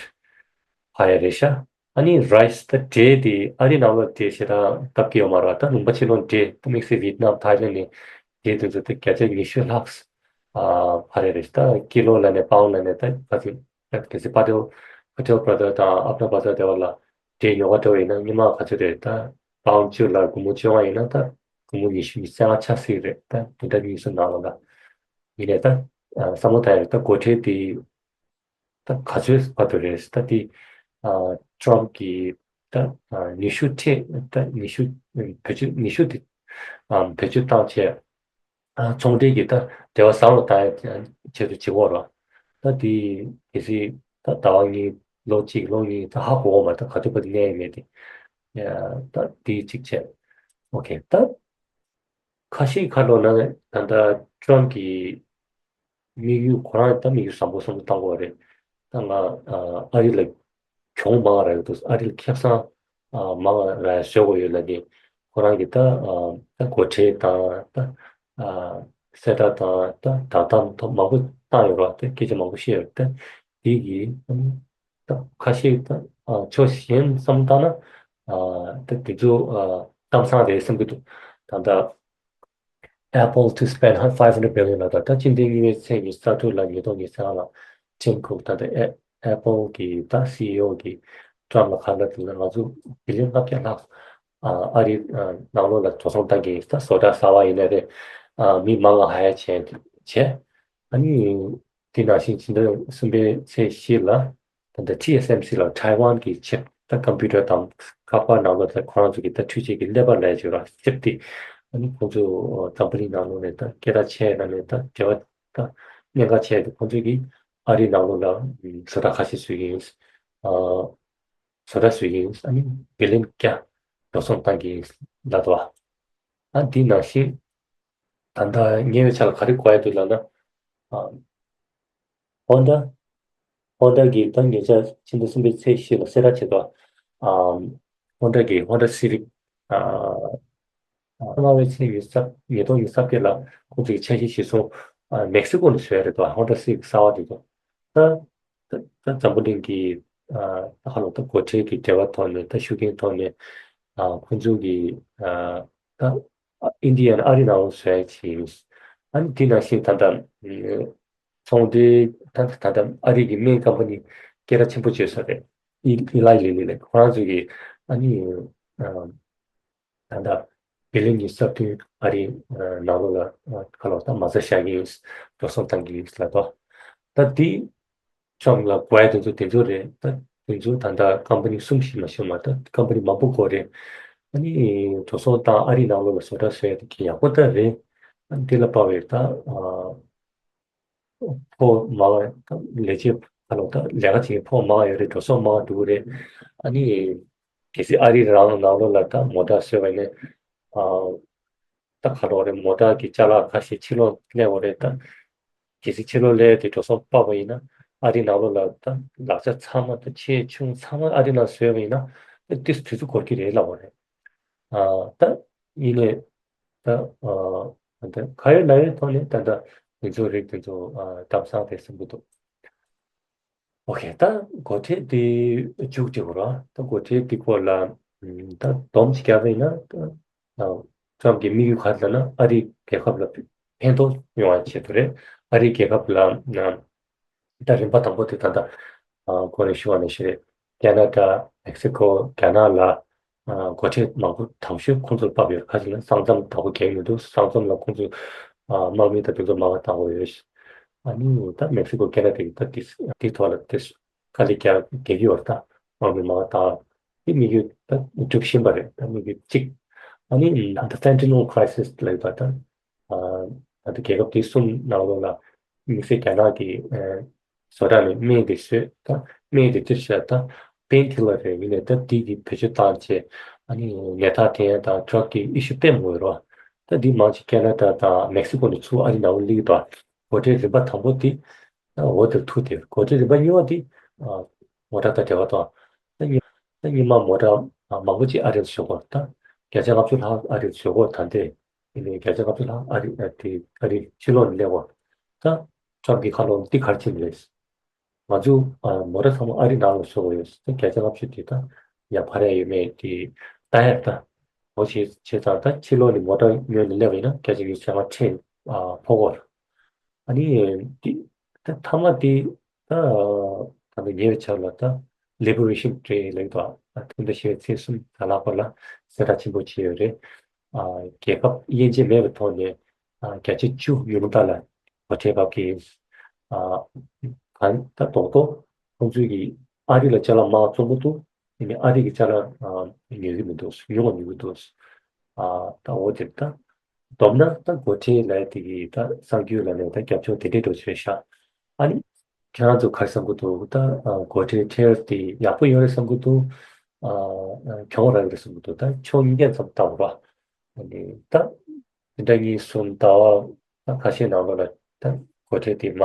འཕར་ཡ་རེད་ཤག་ཨ་ནི་རའི་སི་ད་འབྲས་དེ་ཨ་རི་ནང་ལོགས་འབྲས་ཞེ་དྲག་བཏབ་ཀྱི་ཡོད་མ་རེད། ད་ལུང་པ་ཕྱི་ལོགས་འབྲས་ད་དམིགས་བསལ་ཝི་ཡེད་ནམ་ཐའི་ལེན་ནས་འབྲས་དེ་ཚོ་ད་བརྒྱ་ཆ་ཉི་ཤུ་ལྷག་ཨ་འཕར་ཡ་རེད། ད་ཀི་ལོ་ལ་ནས་པའུན་ལ་ནས་ད་ག་ཚོད་ད་གལ་སྲིད་པ་ཊེལ་པ་ཊེལ་བྷ་ར་དར་དང་ཨབ་ན་བྷ་ཛར་དེ་བ་ལ་འབྲས་ཉོ་ག་འགྲོ་བ་ཡིན་ན་སྔོན་མ་ག་ཚོད་རེད། ད་པའུན་བཅུ་ལ་སྒོར་མོ་བཅོ་ལྔ་ཡིན་ན་ད་སྒོར་མོ་ཉི་ཤུ་ཉི་ཤུ་རྩ་ལྔ་ཆགས་སྲིད་རེད། ད་དེ་འདྲ་གཉིས་སུ་ནང་ལ་ལ་ཡིན་ནས་ད་ཨ་བསམ་བློ་བཏང་ཡ་རེད། ད་སྒོ་ཁྲལ་དེ་ད་ག་ཚོད་བར་དུ་རེད། ད་དེ་ཨ་ཊམ་གི་ད་ཨ་ཉི་ཤུ་ཁྲི་ད་ཉི་ཤུ་བེད་སྤྱོད་ཉི་ཤུ་དེ་ཨ་བེད་སྤྱོད་བཏང་བྱས་ཨ་ཚོང་འབྲེལ་གྱི་ད་འབྲེལ་བ་བཟང་རུ་བཏང་ཡ་ཆེད་དུ་བྱེད་དགོས་རེད། ད་དེ་གལ་སྲིད་ད་ཟླ་བ་གཉིས་ལོ་གཅིག་ལོ་གཉིས་ད་ཧ་གོ་བ་མ་ད་ག་དུས་བར་དུ་གནས་ཡ་མེད་དེ་ཡ་ད་དེ་གཅིག་བྱས། ཨོ་ཁེ་ད། ཁ་ཤས་ཁ་ལོ་ན་ད་ལྟ་ཊམ་གྱི་དམིགས་ཡུལ་ཁོ་རང་ད་དམིགས་ཡུལ་བཟང་པོ་བཟང་པོ་བཏང་དགོས་རེད། ད་ང་ཨ་རི་ལ་གྱོང་མང་རག་ཡོད་འདུག་ཨ་རི་ལ་ཁེ་བཟང་མང་རག་བཟོ་དགོས་ཡོད་ལབ་ནས་ཁོ་རང་གིས་ད་ད་སྒོ་ཁྲལ་དང་ད་གསལ་བསྒྲགས་དང་ད་བརྡ་དམ་ཐོབ་མང་པོ་བཏང་ཡོད་རེད། ད་སྐད་ཆ་མང་པོ་བཤད་ཡོད་རེད། ད་དེ་གིས་ད་ཁ་ཤས་ད་ཕྱོགས་གཞན་བསམ་བཏང་ན་ད་དེ་ཚོ་གཏམ་བཟང་རེད་བསམ་གྱི་འདུག་ད་ལྟ། Apple to spend five hundred billion ལ་ད་ལྟ་སྤྱི་ཟླ་གཉིས་པའི་ཚེས་ཉི་ཤུ་རྩ་དྲུག་ལ་ཉིས་སྟོང་ཉི་ཤུ་རྩ་ལྔ་ལ་Tim Cook ད་ལྟ་Apple གི་ད་སི་ཨི་ཨོ་གི་ཊམ་ལ་ཁ་ལ་དེ་ལ་ང་ཚོ་བི་ལི་ཡོན་ལྔ་བརྒྱ་ལྷག་ཨ་རི་ནང་ལོགས་ལ་འགྲོ་སོང་བཏང་གི་ད་བཟོ་གྲྭ་གསར་པ་ཡིན་ན་རེད། མི་མང་ང་ཧ་ཡ་བྱས་བྱས། ཨ་ནི་དེ་ནང་བཞིན་ཕྱི་ཟླ་གསུམ་པའི་ཚེས་བཞི་ལ་ད་ལྟ་ཊི་ཨེས་ཨེམ་སི་ལ་ཐའེ་ཝན་གྱི་ཆེབ་ད་ཀམ་པུ་ཊར་དང་ཁ་པར་ནང་ལོགས་ད་ཁོ་རང་ཚོ་གི་ད་འཕྲུལ་ཆས་ཀྱི་ཀླད་པ་ལས་བྱེད་ར་ཆེབ་དེ་ཨ་ནི་ཁོང་ཚོ་འཛམ་བུ་གླིང་ནང་ལོགས་ནས་ད་སྐད་གྲགས་ཆེ་ཡ་ནང་ནས་ད་འབྲེལ་བ་ད་གནད་འགག་ཆེ་ཡ་དེ་ཁོང་ཚོ་གིས་ཨ་རིའི་ནང་ལོགས་ལ་བཟོ་གྲྭ་ཁ་ཤས་བཟོས་ཀྱི་ཡིན། བཟོ་གྲྭ་བཟོས་ཀྱི་ཡིན། ཨ་ནི་བི་ལི་ཡོན་བརྒྱ་འགྲོ་སོང་བཏང་གི་ཡིན་ལབ་འདུག་ཨ་འདི་ནང་བཞིན་ད་ལྟ་ཉེ་བའི་ཆར་ལ་ག་རེ་གོ་ཡ་འདུག་ལབ་ན། ཨ་ཧོན་ཌ་ ཧོན་ཌ་གི་ད་ཉེ་ཆར་ཕྱི་ཟླ་གསུམ་པའི་ཚེས་བཞི་ལ་གསལ་བསྒྲགས་བྱས་འདུག་ཨ་ཧོན་ཌ་གི་ཧོན་ཌ་སི་ཝིཀ་ཨ་ཨ་སྔ་བའི་ཚེས་ཉི་ཤུ་རྩ་ཉིས་སྟོང་ཉི་ཤུ་རྩ་བརྒྱད་ལ་ཁོང་ཚོ་གི་འཆར་གཞི་གཞིར་བཟུང་ཨ་མེག་སི་ཀོ་ནས་བཟོས་རེད་འདུག་ཧོན་ཌ་སི་ཝིཀ་གསར་བ་དེ་ཚོ། ད་ད་ད་འཛམ་བུ་གླིང་གི་ཨ་ད་ཧ་ལོ་ད་སྒོ་ཁྲལ་གྱི་འབྲེལ་བ་ཐོག་ནས་ད་ཤུགས་རྐྱེན་ཐོག་ནས་ཨ་ཁོང་ཚོ་གི་ཨ་ད་ཨ་ཨིན་ཌི་ཡ་ཨ་རི་ནང་ལ་བཟོས་ཡ་ཅིག་ཡིན། ཨ་ནི་དེ་ནང་བཞིན་ད་ལྟ་ཚོང་འབྲེལ་ད་ད་ལྟ་ཨ་རི་གི་སྨན་ཀམ་པ་ནི་སྐད་གྲགས་ཆེན་པོ་བྱས་ས་རེད། ཨི་ཨི་ལའི་ལི་ལི་ལ་ཁོ་རང་ཚོ་གི་ཨ་ནི་ཨ་ད་ལྟ་བི་ལི་ཡོན་ཉི་ཤུ་རྩ་བདུན་ཨ་རི་ནང་ལོགས་ལ་ཁ་ལོ་ད་མ་རྩ་བཞག་གི་ཡིན། འགྲོ་སོང་བཏང་གི་ཡིན་ལབ་དོ། ད་དེ་ཅོམ་ལ་གོ་ཡ་དེ་ཚོ་དེ་ཚོ་རེད། ད་དེ་ཚོ་ད་ལྟ་ཀམ་པ་ནི་གསུམ་ཞིག་མ་ཤོར་མ་ད་ཀམ་པ་ནི་མང་པོ་གོ་རེད། ཨ་ནི་འགྲོ་སོང་བཏང་ཨ་རི་ནང་ལོགས་ལ་བཟོ་གྲྭ་བཟོ་ཡ་དེ་གི་ཡག་པོ་ད་རེད། ཨ་ནི་དེ་ལ་དཔག་པའི་ད་ཕོ་མང་བ་ལས་བྱེད་ཁ་ལོ་ད་ལས་ཀ་བྱེད་ཕོ་མང་བ་ཡོད་རེད། འགྲོ་སོང་མང་བ་འདུག་རེད། ཨ་ནི་གལ་སྲིད་ཨ་རི་རང་ནང་ལོགས་ལ་ད་མོ་ཊ་བཟོས་པ་ནི་ཨ། ད་ག་རོགས་རེད། མོ་ཊ་གི་ཅ་ལག་ཁ་ཤས་ཕྱི་ལོགས་སླེབས་པ་རེད་ད། གལ་སྲིད་ཕྱི་ལོགས་སླེབས་ཏེ་འགྲོ་སོང་སྤར་བ་ཡིན་ན་ཨ་རི་ནང་ལོགས་ལ་ད་ལག་ཆ་ཚང་མ་ད་ཆེ་ཆུང་ཚང་མ་ཨ་རི་ནང་བཟོས་པ་ཡིན་ན་ད་ཏིས་དུས་ཚོད་འགོར་གྱི་རེད་ལབ་པ་རེད། ཨ་ད་ཡིན་ནའི་ད་ཨ་ད་ག་ཡོད་ལ་ཡོད་ཐོག་ནས་ད་ད་དེ་ཚོ་རིགས་དེ་ཚོ་ཨ་གདམ་བསགས་དེ་བསམ་གྱི་འདུག་ཨོ་ཁེ། ད་སྒོ་ཁྲལ་དེ་མཇུག་སྒྲིལ་བ་ར། ད་སྒོ་ཁྲལ་དེ་སྐོར་ལ་ཨམ་ད་སྡོམ་ཅིག་བརྒྱབ་པ་ཡིན་ན་ད་ཨ་ཊམ་གྱི་དམིགས་ཡུལ་ག་རེ་ལབ་ན་ཨ་རི་རྒྱལ་ཁབ་ལ་ཕན་ཐོགས་ཡོང་བའི་ཆེད་དུ་རེད། ཨ་རི་རྒྱལ་ཁབ་ལ་ཨ་ད་རིམ་པ་དང་པོ་དེ་ད་ལྟ་ཨ་གོང་ནས་ཞུ་བ་ནང་བཞིན་རེད། ཁེ་ན་ཌ། མེག་སི་ཀོ། རྒྱ་ནག་ལ་ཨ་སྒོ་ཁྲལ་མང་པོ་དག་ཤོས་ཁོང་ཚོར་བབས་ཡོད། ཁ་ཅིག་ལ་ས་མཚམས་བདག་པོ་རྒྱག་གི་མི་འདུག་ས་མཚམས་ལ་ཁོང་ཚོས་ཨ་དམག་མི་དང་དེ་ཚོ་དམག་སྒར་བཏང་དགོས་ཡོད། ཨ་ནི་ད་མེག་སི་ཀོ་ཁེ་ན་ཌ་གི་ད་དེ་དེ་ཐོག་ལ་དེ་དཀའ་ལས་རྒྱག་རྒྱག་གི་ཡོད་རེད། ད་དམག་མི་དམག་སྒར་བཏང་དེ་དམིགས་ཡུལ་ད་སྒྲུབ་བཞིན་པ་རེད། ད་དམིགས་ཡུལ་གཅིག་ཨ་ནི་ད་ད་ཕེན་ཊ་ནིལ་ཁི་རའི་སིས་ལབ་ཡོད་པ་ད་ཨ་ད་ད་རྒྱལ་ཁབ་དེ་གསུམ་ནང་ལོགས་ལ་དམིགས་བསལ་རྒྱ་ནག་གི་ཨ་བཟོ་གྲྭ་ནས་སྨན་དེ་བཟོས། ད་སྨན་དེ་སྤྱིར་བཤད་ད་པེན་ཁི་ལར་རེད། ཡིན་ནའི་ད་དེ་གི་བེད་སྤྱོད་བཏང་བྱས་ཨ་ནི་ནད་རྟགས་འཐེན་ཡ་དང་ཌྲག་གི་ཨི་ཤུ་དཔེ་མང་པོ་ཡོད་རེད་བ། ད་འདི་མང་ཆེ་ཁེ་ན་ཌ་དང་མེག་སི་ཀོ་ནས་ཚུར་ཨ་རི་ནང་སླེབས་ཀྱི་འདུག་སྒོ་ཁྲལ་རིམ་པ་དང་པོ་དེ་ད་འོ་དེར་ཐུག་དེ། སྒོ་ཁྲལ་རིམ་པ་གཉིས་པ་དེ་ཨ་མོ་ཊ་དང་འབྲེལ་བ་དང་། ད་ཉི་ད་ཉི་མ་མོ་ཊ་ཨ་མང་པོ་ཅིག་ཨ་རིར་བཟོ་དགོས། ད་བརྒྱ་ཆ་ལྔ་བཅུ་ལྷག་ཨ་རིར་བཟོ་དགོས། ད་འདི་ཡིན་ནའི་བརྒྱ་ཆ་ལྔ་བཅུ་ལྷག་ཨ་རི་ཨ་དེ་ཨ་རི་ཕྱི་ལོགས་ནས་སླེབས་དགོས། ད་ཊམ་གི་ཁ་ལོ་འདི་ག་རེ་བྱེད་ནི་རེད། ང་ཚོ་ཨ་མོ་ཊ་ཚང་མ་ཨ་རི་ནང་ལ་བཟོ་དགོས་ཡོད། ད་བརྒྱ་ཆ་ལྔ་བཅུ་དེ་ད་ཡར་འཕར་ཡ་ཡོད་མེད་དེ་ལྟ་ཡ་ད། འོ་བྱས་བྱས་ཙང་ད་ཕྱི་ལོགས་ནས་མོ་ཊ་ཉོས་ནས་སླེབས་པ་ཡིན་ན་བརྒྱ་ཆ་ཉི་ཤུ་རྩ་ལྔ་ཁྲལ་ཨ་ཕོག་གོ། ཨ་ནི་དེ་ད་མཐའ་མ་དེ་ད་ད་ལྟ་ཉེ་བའི་ཆར་ལ་ད་ལི་བོ་རེ་ཤིན་ཌེ་ལབ་འདུག་ཨ་ཐུགས་འདུན་ཞུ་བའི་ཚེས་གསུམ་གཟའ་ལྷག་པ་ལ་གསལ་བསྒྲགས་ཆེན་པོ་བྱས་ཡོད་རེད། ཨ་རྒྱལ་ཁབ་དབྱེ་འབྱེད་མེད་པའི་ཐོག་ནས་ཨ་བརྒྱ་ཆ་བཅུ་ཉུང་མཐའ་ལ་སྒོ་ཁྲལ་བབས་ཀྱི་ཡིན། ཨ་གང་ད་རྡོག་རྡོག་ཁོང་ཚོས་ཀྱི་ཨ་རི་ལ་ཅ་ལག་མང་བཙོང་གི་འདུག་ཡིན་ནའི་ཨ་རི་གི་ཅ་ལག་ཨ་ཉོ་གི་མི་འདུག་ཉུང་བ་ཉོ་གི་འདུག་ཨ་ད་འོ་དེ་ད་བསྡོམས་ན་ད་སྒོ་ཁྲལ་ལབ་ཡ་དེ་གི་ད་གསར་འགྱུར་ལ་ནས་ད་རྒྱབ་ལྗོངས་དེ་འདྲའི་འགྲོ་བྱས་ཤག་ཨ་ནི་ཁྱེད་རང་ཚོ་ག་རེ་བསམ་གི་འདུག་ད་ཨ་སྒོ་ཁྲལ་ཁྲལ་དེ་ཡག་པོ་ཡོད་རེད་བསམ་གི་འདུག་ཨ་གྱོང་རག་ཡོད་རེད་བསམ་གི་འདུག་ད་ཕྱོགས་གཉིས་ཀ་ཙམ་ལྟ་བ་ར། ཨ་ནི་ད་དེ་འདྲ་གཉིས་གསུམ་ད་བ་ད་ཁ་ཤས་ནང་ལོགས་ལ་ད་སྒོ་ཁྲལ་དེ་མ་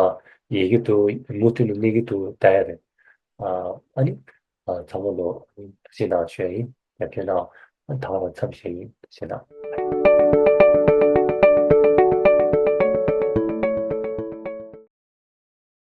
ཡལ་གྱི་འདུག་མུ་མཐུད་ནས་གནས་ཀྱི་འདུག་ལྟ་ཡ་རེད། ཨ་ཨ་ནི་ཨ་ཚང་མ་ལོ་ཐུགས་རྗེ་གནང་ཞུ་ཡ་ཡིན། ཡར་རྒྱས་གནང་། ད་བར་མཚམས་བཞག་ཡིན། ཐུགས་རྗེ་གནང་།